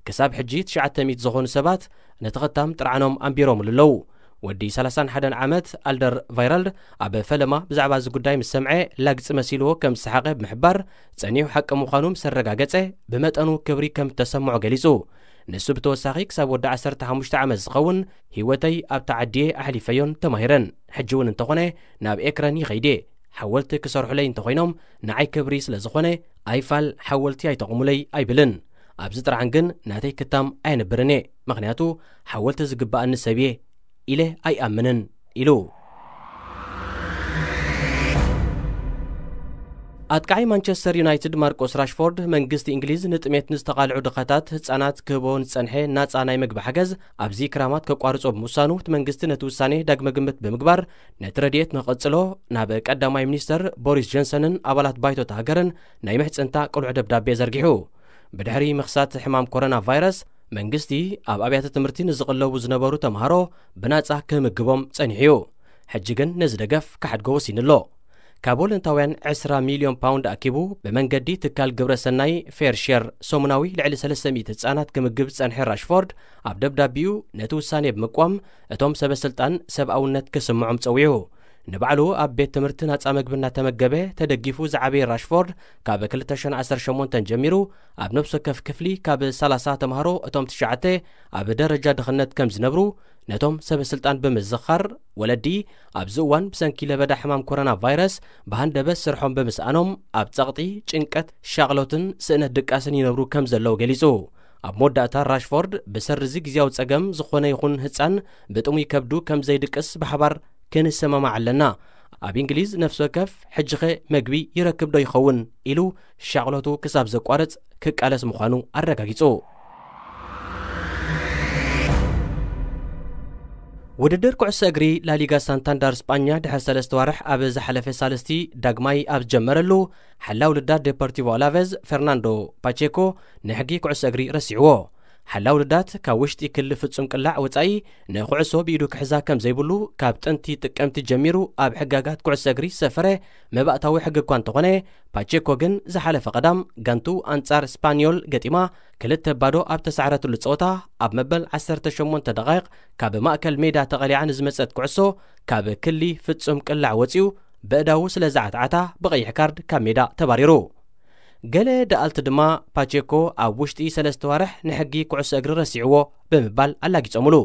ክሳብ ሕጂ ትሽዓተ ሚእቲ ዝኾኑ ሰባት ነቲ ኽታም ጥርዓኖም ኣንቢሮምሉ ኣለዉ። ወዲ ሰላሳን ሓደን ዓመት ኣልደር ቫይራልድ ኣብ ፈለማ ብዛዕባ እዚ ጉዳይ ምስ ሰምዐ ላግጺ መሲልዎ ከም ዝሰሓቐ ብምሕባር፣ ጸኒሑ ሓቂ ምዃኑ ምስ ኣረጋገጸ ብመጠኑ ክብሪ ከም እተሰምዖ ገሊጹ። ንሱ ብተወሳኺ ክሳብ ወዲ ዓሰርተ ሓሙሽተ ዓመት ዝኸውን ህይወተይ ኣብታ ዓዲየ ኣሕሊፈዮን ተማሂረን። ሕጂ እውን እንተኾነ ናብ ኤክረን ይኸይድ እየ። ሓወልቲ ክሰርሑለይ እንተኾይኖም ንዓይ ክብሪ ስለ ዝኾነ ኣይፋል ሓወልቲ ኣይተቑሙለይ ኣይብልን። ኣብዚ ጥርዓን ግን ናተይ ክታም ኣየንብርን እየ። ምኽንያቱ ሓወልቲ ዝግብኣኒ ሰብ እየ ኢለ ኣይኣምንን ኢሉ። ኣጥቃዓይ ማንቸስተር ዩናይትድ ማርቆስ ራሽፎርድ መንግስቲ እንግሊዝ ንጥሜት ንዝተቓልዑ ድኻታት ህጻናት ክህቦ ንጸንሐ ናጻ ናይ ምግቢ ሓገዝ ኣብዚ ክራማት ከቋርጾ ብምውሳኑ እቲ መንግስቲ ነቲ ውሳኔ ዳግመ ግምት ብምግባር ነቲ ረድኤት ንኽቕጽሎ ናብ ቀዳማይ ሚኒስተር ቦሪስ ጆንሰንን ኣባላት ባይቶታ ሃገርን ናይ ምሕጽንታ ቅሉዕ ደብዳቤ ዘርጊሑ። ብድሕሪ ምኽሳት ሕማም ኮሮና ቫይረስ መንግስቲ ኣብ ኣብያተ ትምህርቲ ንዝቕለቡ ዝነበሩ ተምሃሮ ብናጻ ክምግቦም ጸኒሑ እዩ። ሕጂ ግን ነዚ ደገፍ ክሓድጎ ወሲኑ ኣሎ። ካብ ወለንታውያን ዕስራ ሚልዮን ፓውንድ ኣኪቡ ብመንገዲ ትካል ግብረ ሰናይ ፌር ሼር ሰሙናዊ ልዕሊ ሰለስተ ሚእቲ ህጻናት ክምግብ ዝጸንሐ ራሽፎርድ ኣብ ደብዳቢኡ ነቲ ውሳኔ ብምቅዋም እቶም ሰበ ስልጣን ሰብኣውነት ክስምዖም ጸዊዑ። ንባዕሉ ኣብ ቤት ትምህርቲ ናጻ መግቢ እናተመገበ ተደጊፉ ዝዓበየ ራሽፎርድ ካብ ክልተ ሽሕን ዓሰርተ ሸሞንተን ጀሚሩ ኣብ ነፍሲ ወከፍ ክፍሊ ካብ ሰላሳ ተምሃሮ እቶም ትሽዓተ ኣብ ደረጃ ድኽነት ከም ዝነብሩ ነቶም ሰበ ስልጣን ብምዝኻር፣ ወለዲ ኣብዚ እዋን ብሰንኪ ለበዳ ሕማም ኮሮና ቫይረስ ብሃንደበት ስርሖም ብምስኣኖም ኣብ ጸቕጢ፣ ጭንቀት፣ ሻቕሎትን ስእነት ድቃስን ይነብሩ ከም ዘለዉ ገሊጹ። ኣብ መወዳእታ ራሽፎርድ ብሰሪ እዚ ግዝያዊ ጸገም ዝኾነ ይኹን ህጻን ብጥሙይ ከብዱ ከም ዘይድቅስ ብሓባር ክንሰማማዕ ኣለና። ኣብ እንግሊዝ ነፍሲ ወከፍ ሕጂኸ መግቢ ይረክብ ዶ ይኸውን ኢሉ ሻቕሎቱ ክሳብ ዘቋርጽ ክቃለስ ምዃኑ ኣረጋጊጹ። ውድድር ኩዕሶ እግሪ ላሊጋ ሳንታንዳር ስጳኛ ድሕሪ ሰለስተ ዋርሕ ኣብ ዝሓለፈ ሳልስቲ ዳግማይ ኣብ ዝጀመረሉ፣ ሓላው ልዳት ዴፖርቲቮ ኣላቬዝ ፈርናንዶ ፓቼኮ ንሕጊ ኩዕሶ እግሪ ረሲዕዎ። ሓላው ልዳት ካብ ውሽጢ ክሊ ፍጹም ቅላዕ ወጻኢ ንኩዕሶ ብኢዱ ክሕዛ ከም ዘይብሉ ካብ ጥንቲ ጥቅምቲ ጀሚሩ ኣብ ሕጋጋት ኩዕሶ እግሪ ዝሰፈረ መባእታዊ ሕጊ እኳ እንተኾነ፣ ፓቼኮ ግን ዝሓለፈ ቀዳም ጋንቱ ኣንጻር ስፓኒዮል ገጢማ ክልተ ባዶ ኣብ ተሳዕረትሉ ጸወታ ኣብ መበል ዓሰርተ ሸሞንተ ደቓይቕ ካብ ማእከል ሜዳ ተቐሊዓ ንዝመጸት ኩዕሶ ካብ ክሊ ፍጹም ቅላዕ ወጺኡ ብእዳዉ ስለ ዝዓትዓታ ብቐይሕ ካርድ ካብ ሜዳ ተባሪሩ። ገለ ደኣልቲ ድማ ፓቼኮ ኣብ ውሽጢ ሰለስተ ዋርሕ ንሕጊ ኩዕሶ እግሪ ረሲዕዎ ብምባል ኣላጊጾምሉ።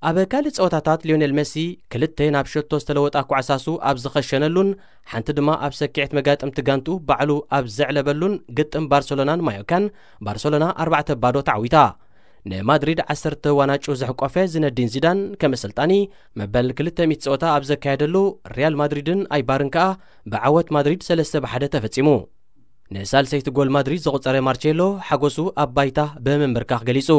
ኣብ ካልእ ጸወታታት ሊዮኔል ሜሲ ክልተ ናብ ሸቶ ዝተለወጣ ኳዕሳሱ ኣብ ዝኸሸነሉን ሓንቲ ድማ ኣብ ሰኪዕት መጋጥምቲ ጋንቱ ባዕሉ ኣብ ዘዕለበሉን ግጥም ባርሰሎናን ማዮካን ባርሰሎና ኣርባዕተ ባዶ ተዓዊታ። ንማድሪድ ዓሰርተ ዋናጩ ዘሕቆፈ ዚነዲን ዚዳን ከም ኣሰልጣኒ መበል ክልተ ሚእቲ ጸወታ ኣብ ዘካየደሉ ሪያል ማድሪድን ኣይባርን ከኣ ብዓወት ማድሪድ ሰለስተ ብሓደ ተፈጺሙ። ንሳልሰይቲ ጎል ማድሪድ ዘቑጸረ ማርቼሎ ሓጎሱ ኣብ ባይታ ብምንብርካኽ ገሊጹ።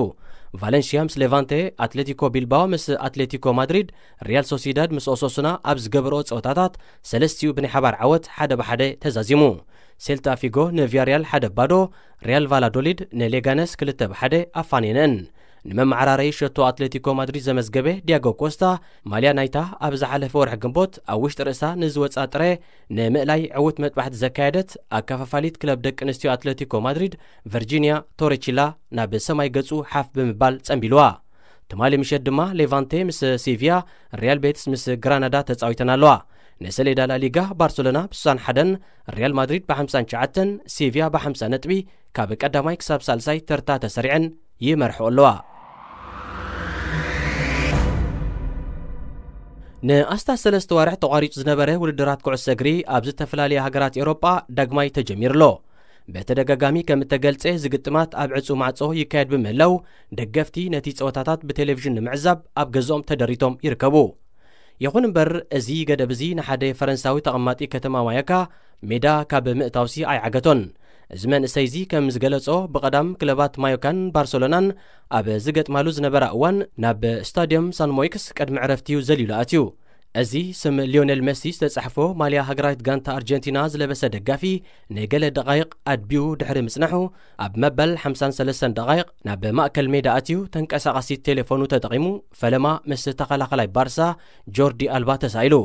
ቫለንሽያ ምስ ሌቫንቴ፣ ኣትሌቲኮ ቢልባኦ ምስ ኣትሌቲኮ ማድሪድ፣ ሪያል ሶሲዳድ ምስ ኦሶሱና ኣብ ዝገበርኦ ጸወታታት ሰለስቲኡ ብናይ ሓባር ዓወት ሓደ ብሓደ ተዛዚሙ። ሴልታ ፊጎ ንቪያሪያል ሓደ ባዶ፣ ሪያል ቫላዶሊድ ንሌጋነስ ክልተ ብሓደ ኣፋንየነን። ንመመዓራረዪ ሸቶ ኣትሌቲኮ ማድሪድ ዘመዝገበ ዲያጎ ኮስታ፣ ማልያ ናይታ ኣብ ዝሓለፈ ወርሒ ግንቦት ኣብ ውሽጢ ርእሳ ንዝወጻ ጥረ ንምእላይ ዕዉት መጥባሕቲ ዘካየደት ኣከፋፋሊት ክለብ ደቂ ኣንስትዮ ኣትሌቲኮ ማድሪድ ቨርጂኒያ ቶሬቺላ ናብ ሰማይ ገጹ ሓፍ ብምባል ጸንቢልዋ። ትማሊ ምሸት ድማ ሌቫንቴ ምስ ሲቪያ፣ ሪያል ቤትስ ምስ ግራናዳ ተጻዊተን ኣለዋ። ንሰሌዳ ላሊጋ ባርሰሎና ብ ስሳን ሓደን፣ ሪያል ማድሪድ ብ ሓምሳን ትሽዓተን፣ ሲቪያ ብ ሓምሳ ነጥቢ ካብ ቀዳማይ ክሳብ ሳልሳይ ተርታ ተሰሪዐን ይመርሕኦ ኣለዋ። ንኣስታት ሰለስተ ዋርሕ ተቋሪጹ ዝነበረ ውድድራት ኩዕሶ እግሪ ኣብ ዝተፈላለያ ሃገራት ኤውሮጳ ዳግማይ ተጀሚሩ ኣሎ። በተደጋጋሚ ከም እተገልጸ፣ እዚ ግጥማት ኣብ ዕጹው ማዕጾ ይካየድ ብምህላው፣ ደገፍቲ ነቲ ጸወታታት ብቴሌቪዥን ንምዕዛብ ኣብ ገዝኦም ተደሪቶም ይርከቡ። ይኹን እምበር፣ እዚ ገደብ እዚ ንሓደ ፈረንሳዊ ተቐማጢ ከተማ ማዮካ ሜዳ ካብ ምእታውሲ ኣይዓገቶን። እዚ መንእሰይ እዚ ከም ዝገለጾ፣ ብቐዳም ክለባት ማዮካን ባርሰሎናን ኣብ ዝገጥማሉ ዝነበራ እዋን፣ ናብ ስታድዮም ሳን ሞይክስ ቅድሚ ዕረፍቲ እዩ ዘሊሉ ኣትዩ። እዚ ስም ሊዮኔል ሜሲ ዝተጻሕፎ ማልያ ሃገራዊት ጋንታ ኣርጀንቲና ዝለበሰ ደጋፊ፣ ንገለ ደቓይቕ ኣድቢኡ ድሕሪ ምጽናሑ፣ ኣብ መበል ሓምሳን ሰለስተን ደቓይቕ ናብ ማእከል ሜዳ ኣትዩ፣ ተንቀሳቓሲት ቴሌፎኑ ተጠቒሙ ፈለማ ምስ ተኸላኸላይ ባርሳ ጆርዲ ኣልባ ተሳኢሉ።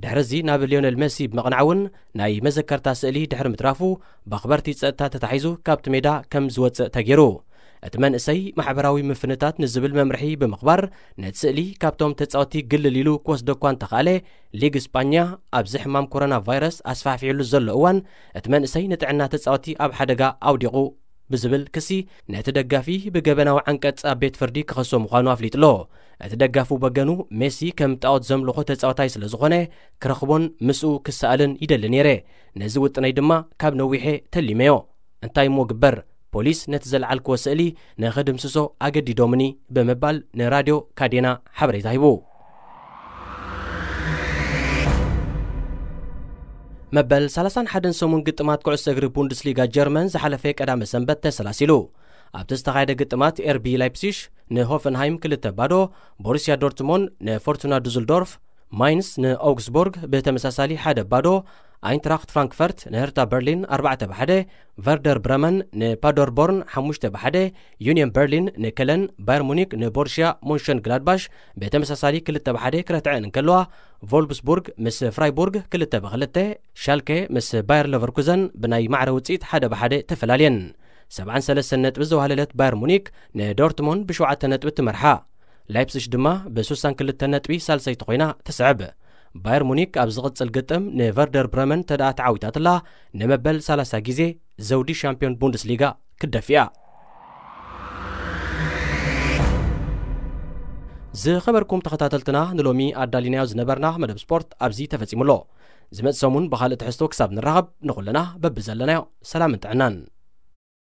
ድሕርዚ ናብ ሊዮኔል ሜሲ ብምቕናዕ እውን ናይ መዘከርታ ስእሊ ድሕሪ ምትራፉ፣ ብኣኽበርቲ ጸጥታ ተታሒዙ ካብቲ ሜዳ ከም ዝወጽእ ተገይሩ። እቲ መንእሰይ ማሕበራዊ ምፍንታት ንዝብል መምርሒ ብምኽባር፣ ነቲ ስእሊ ካብቶም ተጻወትቲ ግልል ኢሉ ክወስዶ እኳ እንተኸኣለ፣ ሊግ ስጳኛ ኣብዚ ሕማም ኮሮና ቫይረስ ኣስፋሕፊሕሉ ዘሎ እዋን፣ እቲ መንእሰይ ንጥዕና ተጻወትቲ ኣብ ሓደጋ ኣውዲቑ ብዝብል ክሲ፣ ነቲ ደጋፊ ብገበናዊ ዓንቀጽ ኣብ ቤት ፍርዲ ክኸሶ ምዃኑ ኣፍሊጡ ኣሎ። እቲ ደጋፊ በገኑ፣ ሜሲ ከም ጣኦት ዘምልኾ ተጻዋታይ ስለ ዝኾነ፣ ክረኽቦን ምስኡ ክሰኣልን ይደሊ ነይረ። ነዚ ውጥነይ ድማ ካብ ነዊሐ ተሊመዮ። እንታይ እሞ ግበር፣ ፖሊስ ነቲ ዘልዓልክዎ ስእሊ ንኽድምስሶ ኣገዲዶምኒ ብምባል ንራድዮ ካዴና ሓበሬታ ሂቡ። መበል ሰላሳን ሓደን ሰሙን ግጥማት ኩዕሶ እግሪ ቡንደስሊጋ ጀርመን ዝሓለፈ ቀዳመ ሰንበት ተሰላሲሉ። ኣብቲ ዝተኻየደ ግጥማት ኤርቢ ላይፕሲሽ ንሆፈንሃይም ክልተ ባዶ፣ ቦሩስያ ዶርትሞንድ ንፎርቱና ዱዝልዶርፍ፣ ማይንስ ንኦግስቡርግ ብተመሳሳሊ ሓደ ባዶ፣ ኣይንትራኽት ፍራንክፈርት ንህርታ በርሊን ኣርባዕተ ብሓደ፣ ቨርደር ብረመን ንፓደርቦርን ሓሙሽተ ብሓደ፣ ዩኒየን በርሊን ንከለን፣ ባየር ሙኒክ ንቦሩስያ ሞንሸን ግላድባሽ ብተመሳሳሊ ክልተ ብሓደ ክረትዐን እንከለዋ፣ ቮልፍስቡርግ ምስ ፍራይቡርግ ክልተ ብክልተ፣ ሻልኬ ምስ ባየር ለቨርኩዘን ብናይ ማዕረ ውጽኢት ሓደ ብሓደ ተፈላልየን። ሰብዓን ሰለስተን ነጥቢ ዘዋህለለት ባየር ሙኒክ ንዶርትሞንድ ብሸውዓተ ነጥቢ ትመርሓ። ላይፕሲሽ ድማ ብሱሳን ክልተ ነጥቢ ሳልሰይቲ ኮይና ትስዕብ። ባየር ሙኒክ ኣብ ዝቕጽል ግጥም ንቨርደር ብረመን ተደኣ ተዓዊታትላ፣ ንመበል ሰላሳ ግዜ ዘውዲ ሻምፒዮን ቡንደስሊጋ ክትደፍእ እያ። ዝኸበርኩም ተኸታተልትና፣ ንሎሚ ኣዳሊናዮ ዝነበርና መደብ ስፖርት ኣብዚ ተፈጺሙ ኣሎ። ዝመጽእ ሰሙን ብኻልእ ትሕዝቶ ክሳብ ንራኸብ፣ ንኹልና በብዘለናዮ ሰላምን ጥዕናን።